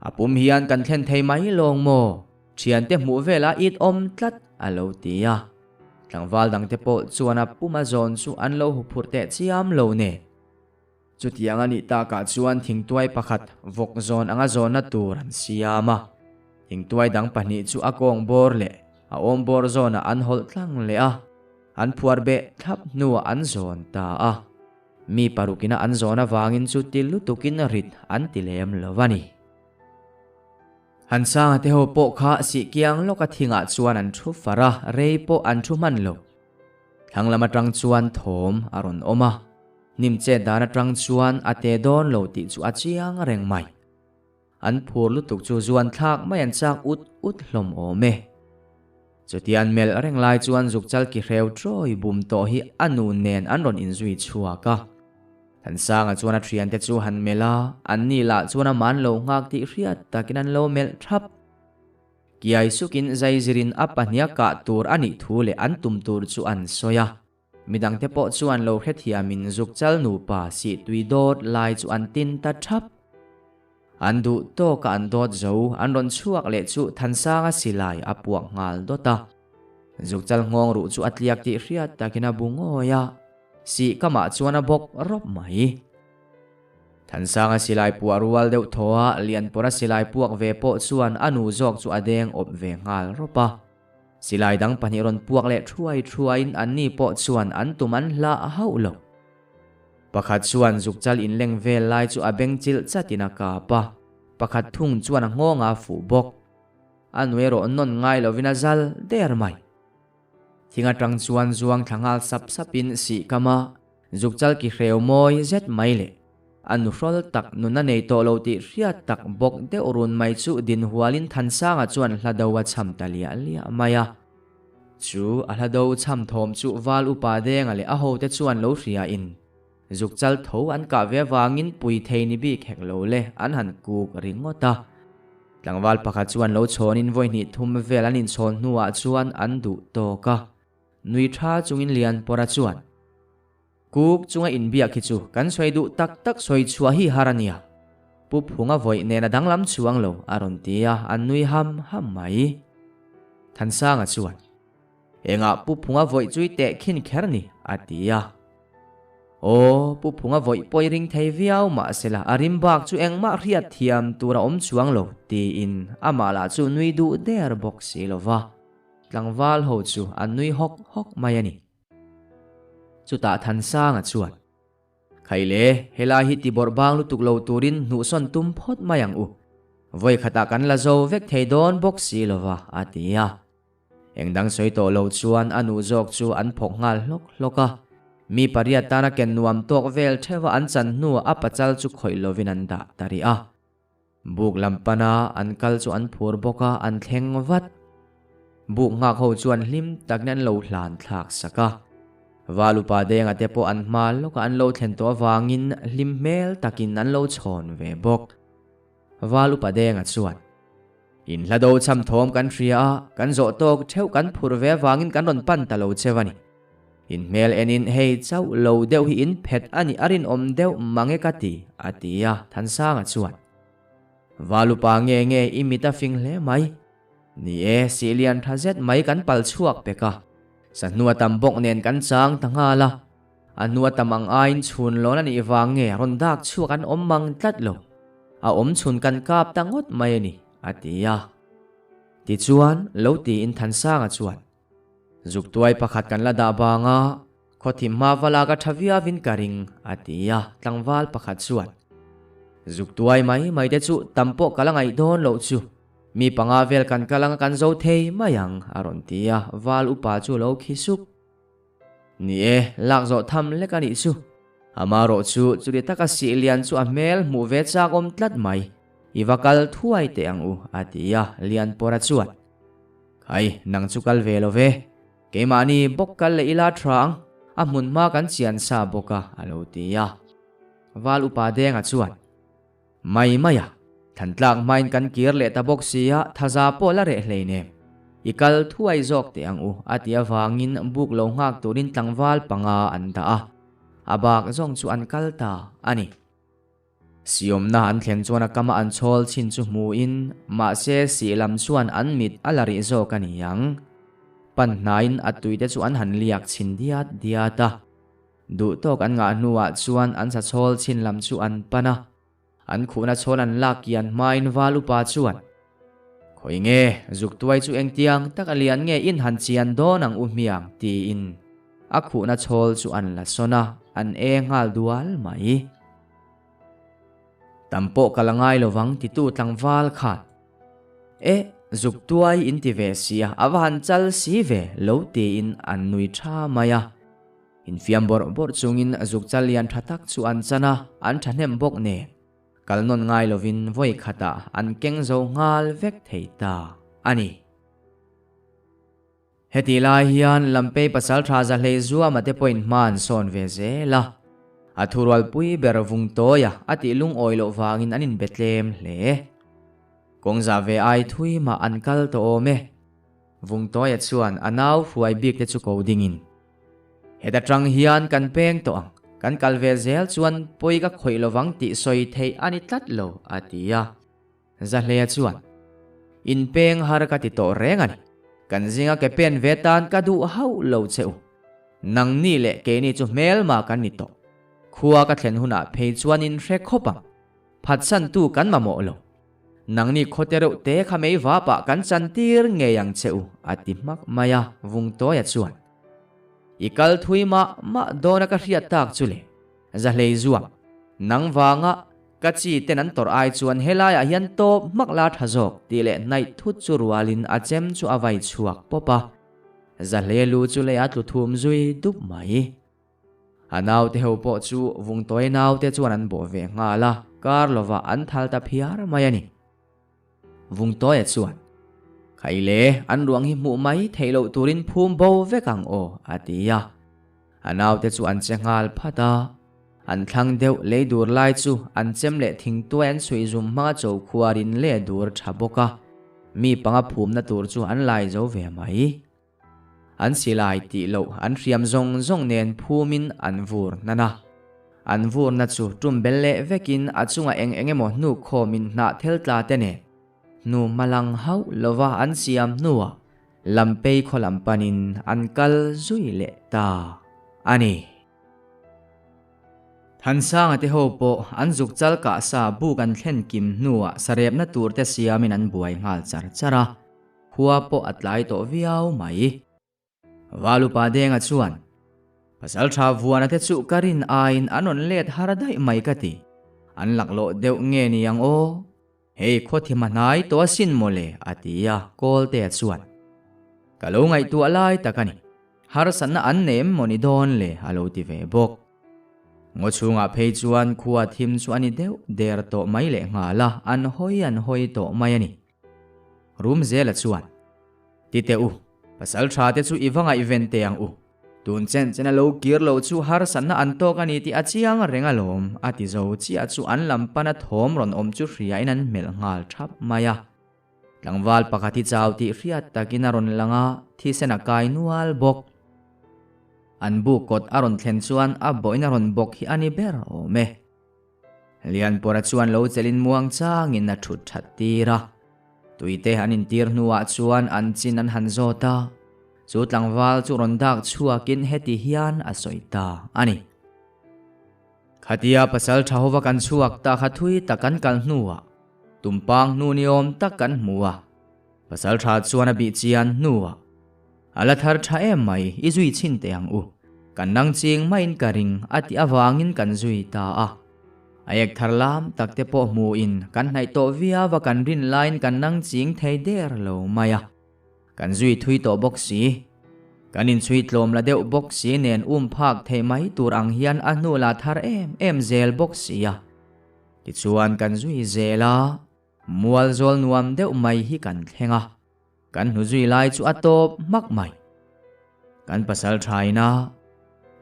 A pum hian kan thlen thei mai lawng maw? Thiante hmuh velah it awm tlat, a lo ti a. Tlangval dangte pawh chuan a puma zawn chu an lo huphurh teh chiam lo nen. Chutiang a nih takah chuan thingtuai pakhat vawk zawn anga zawnna tur an siam a. Thingtuai dang pahnih chu a kawng bawr leh a awm bawr zawnah an hawlh tlang leh a, an phuar beh thlap hnuah an zawn ta a. Mi parukina an zawn avangin chu ti lutukin rit an ti lem lo a ni. Hansanga te ho pawh kha sihkiang lawka thingah chuan an thu far a, rei pawh an thu hman lo. Thlang lam atang chuan thawm a rawn awm a, hnim chet dan atang chuan a te dawn lo tih chu a chiang reng mai. An phur lutuk chu zuan thlak mai an chak ut ut hlawm awm e. Chutia an melh reng lai chuan zukchal ki hreu trawi bum tawh hi a nu nen an rawn inzui chhuak a. Thansanga chuan a thiante chu han melh a, anni lah chuan a man lo nghak tih hriat takin an lo melh thap. Kiai sukin zaizirin a pahniha kah tur a nih thu leh an tum tur chu an sawi a. Midangte pawh chuan lo hrethiamin zukchal nupa sihtui dawt lai chu an tin ta thap. An duh tawka an dawt zo, an rawn chhuak leh chu Thansanga silai a puak nghal dawt a. Zukchal nghawng ruh chu a tliak tih hriat takin a bu ngawi a, sih kamah chuan a bawk rawp mai. Thansanga silai puah rual deuh thaw a, Lianpawra silai puak ve pawh chuan a nu zawk chu a deng awp ve nghal rawp a. Silai dang pahnih rawn puak leh thuai thuaiin anni pawh chuan an tum an hlah hauh lo. Pakhat chuan zukchal inleng vel lai chu a beng chilh chatin a kap a, pakhat thung chuan a nghawng a fuh bawk. A nu erawh nawn ngai lovin a zal der mai. Thing atang chuan zuang thla nghal sap sapin sih kam a, zukchal ki hreu mawi zet mai leh a nuhrawl tak nun a nei tawh lo tih hriat tak bawk deuh run mai chu din hualin Thansanga chuan hla do a chham ta liah liah mai a. Chu a hla do chham thawm chu Val upa Denga leh a hote chuan lo hriain zukchal tho an kah ve avangin pui thei ni bik hek lo le an han kuk ringawt a. Tlangval pakhat chuan lo chhawnin vawi hnih thum vel an inchhawn hnuah chuan an duh tawk a. Nui tha chungin Lianpawra chuan, Kuk chunga inbiak hi chu kan sawi duh tak tak sawi chhuah hi har a nia. Pu Phunga vawi nen a danglam chuang lo a rawn ti a, an nui ham ham mai. Thansanga chuan, Engah Pu Phunga vawi chui teh khin kher ni? a ti a. Aw, Pu Phunga vawih pawh i ring thei viau mahsela a rim bak chu engmah hriat thiam tur a awm chuang lo, tiin amah lah chu nui duh der bawk si lo va. Tlangval ho chu an nui hawk hawk mai a ni. Chutah Thansanga chuan, Khaile, helai hi tibawrh bang lutuk lo turin hnuhsawn tum phawt mai ang u. Vawi khatah kan la zo vek thei dawn bawk si lo va, a ti a. Eng dang sawi tawh lo chuan a nu zawk chu an phawk nghal hlawk hlawk a. Mi pariat tana ken nuam tawk vel theuha an chan hnuah a pachal chu khawih lovin an dah ta rih a. Buk lam pana an kal chu an phur bawk a, an thleng vat. Buk nghak ho chuan hlim takin an lo hlan thlak sak a. Val upa denga te pawh an hma lawkah an lo thlen tawh avangin hlim hmel takin an lo chhawn ve bawk. Val upa denga chuan, In hla do cham thawm kan hria a, kan zawh tawk theuh kan phur ve avangin kan rawn pan ta lo cheu a ni. In hmel enin hei chauh lo deuh hi in phet a nih a rinawm deuh mang e ka ti, a ti a, Thansanga chuan. Val upa nge nge i mit a fing hle mai. Ni e, sihlian tha zet mai kan pal chhuak pek a. Sahnu a tam bawk nen kan chang ta nghal a. A hnu a tam ang aiin chhun lawn a nih vang nge rawn dak chhuak an awm mang tlat lo. A awm chhun kan kap ta ngawt mai a ni, a ti a. Tichuan, lo tiin Thansanga chuan, Zuktuai pakhat kan la dah bang a, khawthim hma va lak a tha viauin ka ring, a ti a, tlangval pakhat chuan, Zuktuai mai mai te chu tam pawh ka la ngaih dawn loh chu, mi panga vel kan kal anga kan zo thei mai ang, a rawn ti a, val upa chu lo khi sup. Ni e, lak zawh tham lek a nih chu. Amarawh chu chuti taka sih lian chu a hmel hmuh ve chak awm tlat mai. I va kal thuai teh ang u, a ti a, Lianpawra chuan. Khai, nang chu kal ve lo ve. Keimahni bawk kal leh ila tha ang, a hmun hma kan chian sa bawk a, a lo ti a. Val upa Denga chuan, Mai mai a, thlantlak hmain kan kir leh ta bawk si a, thaza pawh la reh hleinem. I kal thuai zawk teh ang u, a ti avangin buk lo nghak turin tlangval panga an dah a. A bak zawng chu an kal ta a ni. Siawmna an thlen chuan a kama an chhawl chhin chu hmuin, mahse sih lam chuan an mit a la rih zawk a ni ang. Pan hnaiin a tuite chu an han liak chhin diat diat a. Duh tawk an ngah hnuah chuan an sa chhawl chhin lam chu an pan a. An khuhna chhawl an lak kian hmain val upa chuan, Khawi nge, zuktuai chu engtiang tak a lian nge in han chian dawn ang u hmiang? tiin a khuhna chhawl chu an la sawn a, an e nghal dual mai. Tam pawh ka la ngai lovang titu tlangval khan, E, zuktuai in ti ve sia, a va han chal si ve, lo tiin an nui tha mai a. Infiam bawrh bawrh chungin zukchal lian tha tak chu an chan a, an thahnem bawk nen. Kal nawn ngai lovin vawi khatah an keng zo nghal vek thei ta a ni. Hetih lai hian Lampei pasaltha Zahlei Zuama te pawhin hma an sawn ve zel a. A thurualpui ber vung tawia a tih lungawi loh vangin an inbe tlem hle. Kawngzah ve ai thui mah an kal tawh awm e. Vungtawia chuan a nau hruai bik te chu ko dingin, Heta tang hian kan peng tawh ang, kan kal ve zel chuan pawi ka khawih lovang tih sawi theih a ni tlat lo, a ti a. Zahlea chuan, In peng har ka ti tawh reng a ni, kan zinga ke pen ve tan ka duh hauh lo che u. Nangni leh keini chu hmelma kan ni tawh. Khua ka thlen hunah phei chuan in hre khawp ang. Phatsantu kan mamawh lo. Nangni khawte reuh te kha mei vapah kan chantir ngei ang che u, a ti hmak mai a, Vungtawia chuan. I kal thui mah mah dawna ka hriat tak chu le, Zahlei zuam, nang vanga ka chi ten an tawrh ai chuan helaiah hian tawp hmak la tha zawk tih leh hnaih thut chu rualin a chem chu a vai chhuak pawp a, Zahlei lu chu lei a tlu thum zui dup mai. A naute ho pawh chu Vungtawi naute chuan an bawh ve nghal a, kar lovah an thal ta phiar mai a ni. Vungtawia chuan, Khaile, an ruang hi hmuh mai theih loh turin phum bo vek ang aw, a ti a. A naute chu an che nghal phat a. An thlang deuh lei dur lai chu an chem leh thingtuai an chhuih zum hmanga cho khuarin leh dur tha bawk a, mi panga phumna tur chu an lai zo ve mai. An silai tih loh an hriam zawng zawng nen phumin an vur hnan a. An vurna chu tum bel leh vekin a chungah eng eng emaw hnuk khawmin hnah thel tla te nen hnu hmalang hauh lova an siam hnuah Lampei khaw lam panin an kal zui leh ta a ni. Thansanga te ho pawh an zuk chal kah sa buk an thlen kim hnuah sarepna tur te siamin an buai nghal char char a, khua pawh a tlai tawh viau mai. Valupa Denga chuan, Pasal tha vuana te chu ka rin aiin an rawn let har daih mai ka ti, an laklawh deuh nge ni ang aw? Hei khuathim a hnai tawh asin mawle a ti a, Kawltea chuan, Ka lo ngaihtuah lai tak a ni, harsatna an nei em mawni dawn le a lo ti ve bawk. Ngaw chhungah phei chuan khua thim chu a ni deuh der tawh mai lehnghal a, an hawi an hawi tawh mai a ni. Rumzela chuan, Ti teh u, pasal tha te chu i va ngaihven teh ang u. Tun chen chen a lo kir lo chu harsatna an tawk a ni tih a chiang reng alawm, a ti zo chiah chu an lam pana thawm rawn awm chu hriain an hmelh nghal thap mai a. Tlangval pakhat hi chau tih hriat takin a rawn lang a, thisen a kai nual bawk. An buk kawt a rawn thlen chuan a bawhin a rawn bawk hi a ni ber awm e. Lianpawra chuan lo chelin muang changin a thut that tir a. Tuite an intir hnuah chuan an chin an han zawt a, chu tlangval chu rawn dak chhuakin heti hian a sawi ta a ni. Khatia pasal tha hova kan chhuak ta kha thui tak kan kal hnuah tumpang hnu ni awm tak kan hmu a, pasal tha chuan a bih chian hnuah a la thar tha em mai i zui chhin teh ang u, kan nang ching maiin ka ring a tih avangin kan zui ta a. A ek thar lam tak te pawh hmuhin kan hnaih tawh viau a kan rin laiin kan nang ching thei der lo mai a. Kan zui thui tawh bawk si. Kan inchhui tlawm la deuh bawk si nen um phak theih mai tur ang hian a hnu la thar em em zel bawk si a. Tichuan kan zui zel a, mual zawl nuam deuh mai hi kan thleng a. Kan hnu zui lai chu a tawp hmak mai. Kan pasal thaina,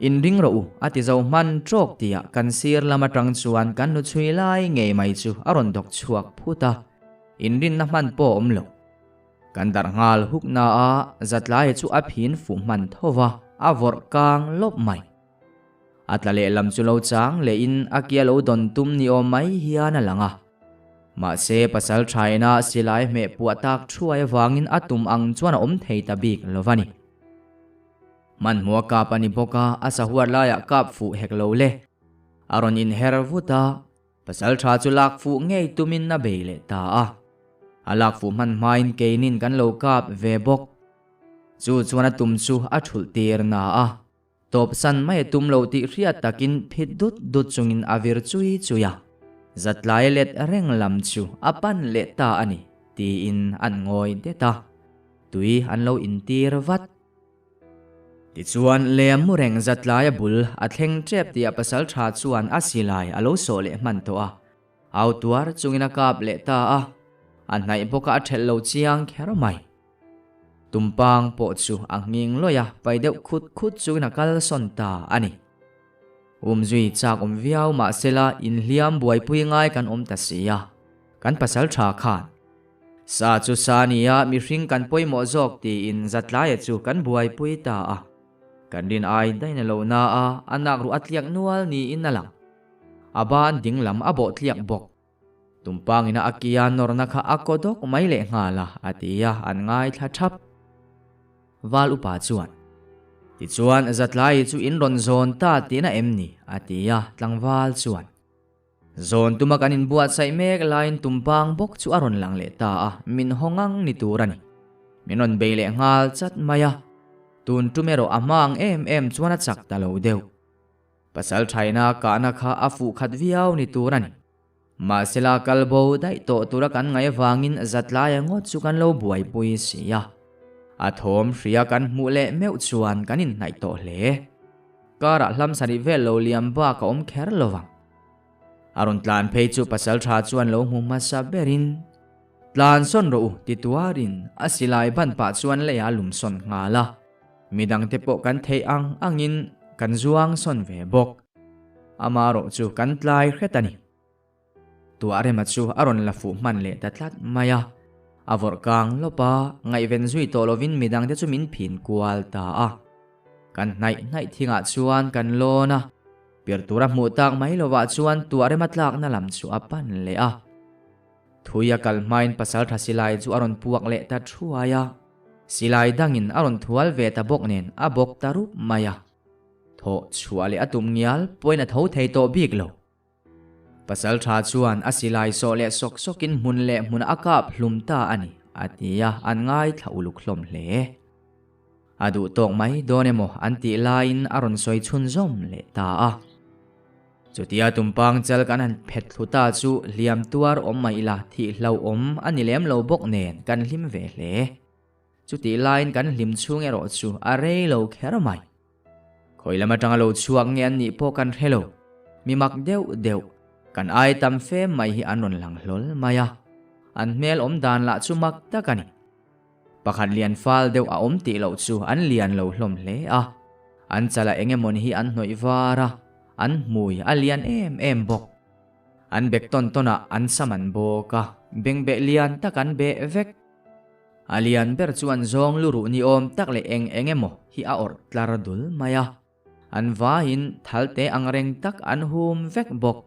Inring rawh u, a ti zo hman trawk tihah kan sir lam atang chuan kan hnu chhui lai ngei mai chu a rawn dawk chhuak phut a, inrinna hman pawh a awm lo. Kan darh nghal huk na a, Zatlaia chu a phin fuh hman tho va, a vawrh kang lawp mai. A tla lehlam chu lo chang lehin a kia lo dawn tum ni awm mai hian a lang a. Mahse, pasal thaina silai hmeh puah tak thuai avangin a tum ang chuan a awm thei ta bik lo va ni. Hmanhmawh a kap a ni bawk a, a sahuat laiah kap fuh hek lo le. A rawn inher vut a, pasal tha chu lak fuh ngei tumin a bei leh ta a. A lak fuh hman hmain keinin kan lo kap ve bawk. Chu chuan a tum chu a thulh tir na a. Tawp san mai a tum lo tih hriat takin phit dut dut chungin a vir chui chui a, zatlai let reng lam chu a pan leh ta a ni tiin an ngawi det a, tui an lo intir vat. Tichuan lem mu reng zatlaia bul a thleng tep tih a pasal tha chuan a silai a lo sawh leh hman tawh a, au tuar chungin a kap leh ta a, a hnaih bawka a thelh lo chiang kher mai. Tumpang pawh chu a nghing lawih a, pai deuh khut khut chuin a kal sawn ta a ni. Umzui chak awm viau mahsela inhliam buaipui ngai kan awm ta si a, kan pasal tha khan sa chu sa nia mihring kan pawimawh zawk tiin Zatlaia chu kan buaipui ta a, kan rin ai daih na lo na a, a nak ruh a tliak nual niin a lang. A ban dinglam a bawh tliak bawk. Tumpangina a kia nawrna kha a kaw dawk mai leh nghal a, a ti a, an ngaithla thap. Val upa chuan, Tichuan, Zatlai chu in rawn zawn ta tihna em ni? a ti a, tlangval chuan, Zawn tuma kan inbuatsaih mek laiin tumpang bawk chu a rawn lang leh ta a, min haw ngang ni tur a ni. Min rawn bei leh nghal chat mai a, tun tum erawh a hma ang em em chuan a chak ta lo deuh. Pasal thaina kahna kha a fuh khat viau ni tur a ni. Mahsela kal bo daih tawh tura kan ngaih avangin zatlaia ngawt chu kan lo buaipui si a. A thawm hria kan hmuh leh meuh chuan kan inhnaih tawh hle. Karah hlam sarih vel lo liam bak a awm kher lo vang. A rawn tlan phei chu pasal tha chuan lo hmu hmasa berin, Tlan sawn rawh u ti tuarin a silai ban pah chuan leiah a lum sawn nghal a. Midangte pawh kan theih ang angin kan zuang sawn ve bawk. Amarawh chu kan tlai hret a ni. Tuahrema chu a rawn la fuh hman leh ta tlat mai a. A vawrh kang lawp a, ngaihven zui tawh lovin midangte chu min phin kual ta a. Kan hnaih hnaih thingah chuan kan lawn a, pir tura hmuh tak mai lovah chuan Tuahrema tlakna lam chu a pan leh a. Thui a kal hmain Pasaltha silai chu a rawn puak leh ta thuai a, silai dangin a rawn thual ve ta bawk nen a bawk ta rup mai a. Thawh chhuah leh a tum ngial pawhin a tho thei tawh bik lo. Pasalṭha chuan a silai sawh leh sawk sawkin hmun leh hmun a kap hlum ta a ni, a ti a, an ngaithla uluk hlawm hle. A duh tawk mai dawn emaw an tih laiin a rawn sawi chhunzawm leh ta a. Chutia tumpang chal kan han phet thlu ta chu hliam tuar awm mai ila thih hlauhawm a ni lem lo bawk nen kan hlim ve hle. Chutih laiin kan hlim chhung erawh chu a rei lo kher mai. Khawi lam atanga lo chhuak nge an nih pawh kan hre lo. Mi mak deuh deuh, kan ai tam fe mai hi an rawn lang hlawl mai a. An hmel awm dan lah chu mak tak a ni. Pakhat lian fal deuh a awm tih loh chu an lian lo hlawm hle a. An chala eng emawni hi an hnawih var a, an hmui a lian em em bawk. An bek tawn tawnah an sam an bawk a, bengbeh lian tak an beh vek. A lian ber chuan zawng luruh ni awm tak leh eng eng emaw hi a awrh tlar dul mai a, an vaiin thal te ang reng tak an hum vek bawk.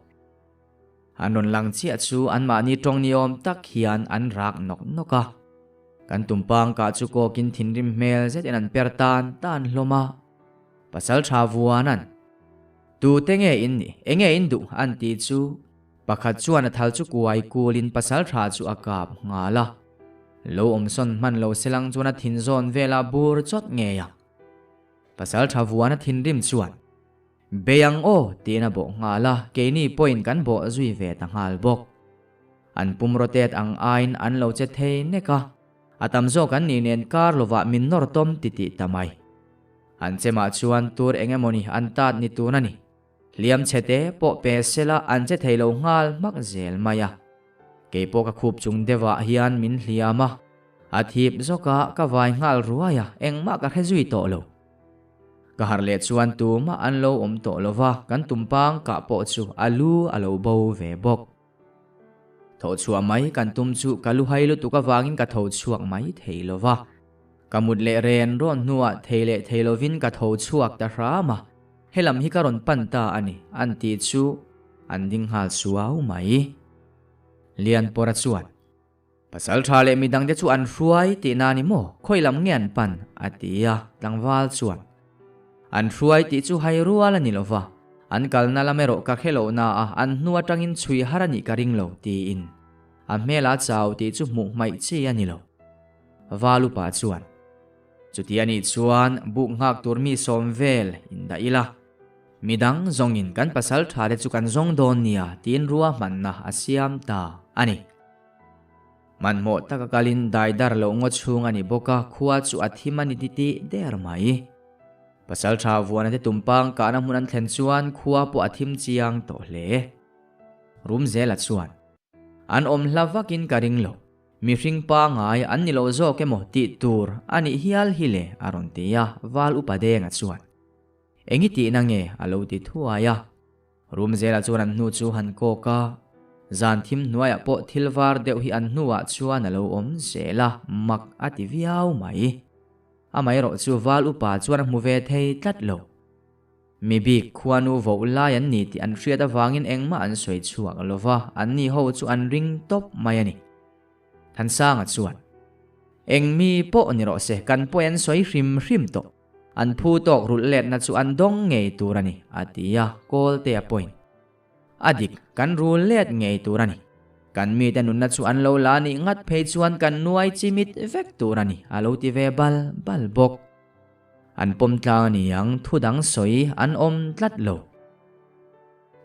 An rawn lang chiah chu anmahni tawng ni awm tak hian an rak nawk nawk a. Kan tumpang kah chu kawkin thinrim hmel zetin an per tan tan hlawm a. Pasaltha Vuana'n, Tute nge in nih? Enge in duh? an ti chu. Pakhat chuan a thal chu kuai kulin pasaltha chu a kap nghal a. Lo awmsawn hman lo selang chuan a thin zawn velah bur chawt ngei a. Pasaltha vuan a thinrim chuan, Bei ang aw tiin a bawh nghal a, keini pawhin kan bawh zui ve ta nghal bawk. An pum rotate ang aiin an lo che thei nek a, a tam zawk an nih nen kar lovah min nawr tawm titih ta mai. An chemah chuan tur eng emawni an tat ni tun a ni. Hliam chhe te pawh pe sela an che thei lo nghal hmak zel mai a. Kei pawh ka khup chung deuhah hian min hliam a, a thip zawk a, ka vai nghal ruai a, engmah ka hre zui tawh lo. Ka harh leh chuan tumah an lo awm tawh lo va, kan tumpang kah pawh chu a lu a lo bo ve bawk. Tho chhuah mai kan tum chu ka lu hai lutuk avangin ka tho chhuak mai thei lo va. Ka mut leh ren rawn hnuah thei leh thei lovin ka tho chhuak ta hram a, helam hi ka rawn pan ta a ni an tih chu an ding nghal suau mai. Lianpawra chuan, Pasal tha leh midangte chu an hruai tih na ni maw? Khawi lam nge an pan? a ti a, tlangval chuan, An hruai tih chu hai rual a ni lo va, an kalna lam erawh ka hre lo na a, an hnu atangin chhui har a nih ka ring lo, tiin a hmel a chau tih chu hmuh hmaih chi a ni lo. Val upa chuan, Chuti a nih chuan buk nghak tur mi sawm vel in dah ila, midang zawngin kan pasal tha te chu kan zawng dawn nia tiin ruahmanna a siam ta a ni. Hmanhmawh taka kalin daidar loh ngaw chhung a ni bawk a, khua chu a thim a ni titih der mai. Pasal tha vuana te tumpang kahna hmun an thlen chuan khua pawh a thim chiang tawh hle. Rum zela chuan, An awm hla vakin ka ring lo. Mihring pangai an ni lo zawk emaw tih tur a nih hial hi le a rawn ti a, Val Upa Denga chuan, Eng i tihna nge? a lo ti thuai a. Rum zela chuan an hnu chu han kawk a, zan thim hnuaiah pawh thil var deuh hi an hnuah chuan a lo awm zel a, mak a ti viau mai. Amaherawh chu Val Upa chuan a hmu ve thei tlat lo. Mi bik khuanu voh lai an ni tih an hriat avangin engmah an sawi chhuak lo va, anni ho chu an ring tawp mai a ni. Thansanga chuan, Eng mi pawh ni rawh se, kan pawi an sawi hrim hrim tawh. An phu tawk rulh letna chu an dawng ngei tur a ni, a ti a, Kawltea pawhin, A dik, kan rul let ngei tur a ni. Kan mite nunna chu an lo la nih ngat phei chuan kan nuai chimit vek tur a ni, a lo ti ve bal bal bawk. An pawm tlang a ni ang, thu dang sawi an awm tlat lo.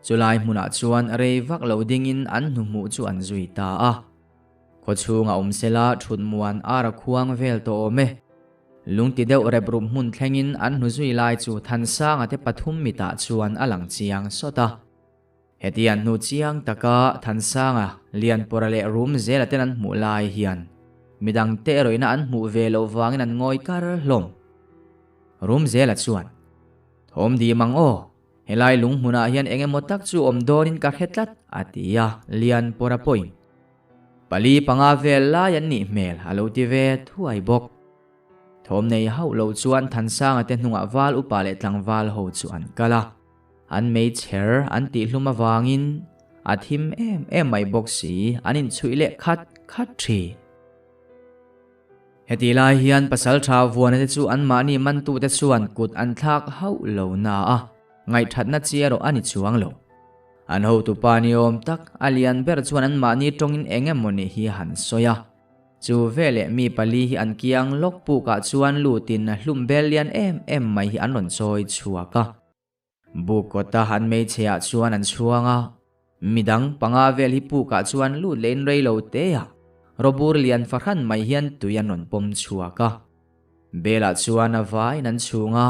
Chulai hmunah chuan rei vak lo dingin an hnuhmuh chu an zui ta a. Khawchhunga awm sela thut muan ar a khuang vel tawh awm e. Lungti deuh rep rup hmun thlengin an hnu zui lai chu Thansanga te pathum mitah chuan a lang chiang sawt a. Heti an hnu chiang taka Thansanga, Lianpawra leh Rumzela ten an hmuh lai hian midang te erawhina an hmuh ve loh vangin an ngawi kar hlawm. Rumzela chuan, Thawm dim ang aw, helai lung hmunah hian eng emaw tak chu awm dawnin ka hre tlat, a ti a, Lianpawra pawhin Pali panga vel lai an nih hmel a lo ti ve thuai bawk. Thawm nei hauh lo chuan Thansanga te hnungah val upa leh tlangval ho chu an kal a. An meichher an tihhlum avangin a thim em em mai bawk si, an inchhuih leh khat khat thin. Hetih lai hian pasaltha vuana te chu anmahni mantute chuan kut an thlak hauh lo na a, ngaihthatna chi erawh a ni chuang lo. An hotupa ni awm tak a lian ber chuan anmahni tawngin eng emaw ni hi han sawi a. Chu veleh mi pali hi an kiang lawk pukah chuan lutin hlum bel lian em em mai hi an rawn chawi chhuak a. Buk kawta an hmeichheah chuan an chhuang a, midang panga vel hi pukah chuan lut leh in rei lo te a, rawbur lian fahran mai hian tui an rawn pawm chhuak a. Belah chuan a vaiin an chhung a,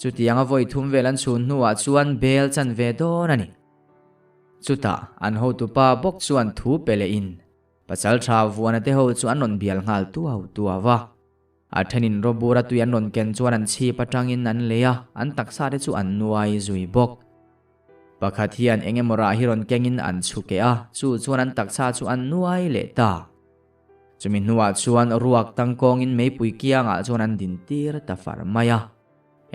chutianga vawi thum vel an chhun hnuah chuan bel chan ve dawn a ni. Chutah an hotupa bawk chuan thu pe leh in pasaltha vuana te ho chu an rawn bial nghal tuau tuau a. A thenin rawbura tui an rawn ken chuan an chhip atangin an lei a, an taksa te chu an nuai zui bawk. Pakhat hian eng emaw rah hi rawn kengin an chhu keh a, chu chuan an taksa chu an nuai leh ta. Chumi hnuah chuan ruak tangkawngin meipui kiangah chuan an din tir ta far mai a.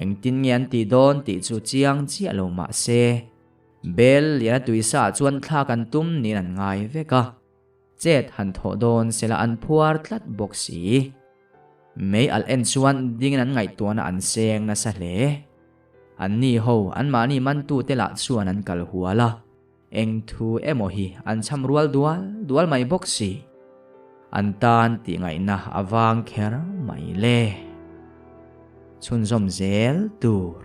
Engtin nge an tih dawn tih chu chiang chiah lo mah se, bel liana tuisa ah chuan thlak an tum niin an ngai vek a. Chet han thawh dawn sela an phuar tlat bawk si. Mei alh en chuan dingin an ngaihtuahna an seng nasa hle. Anni ho anmahni mantute lah chuan an kal hual a, eng thu emaw hi an cham rual dual dual mai bawk si. An tan tih ngaihna a vang kher mai le. Chhunzawm zel tur.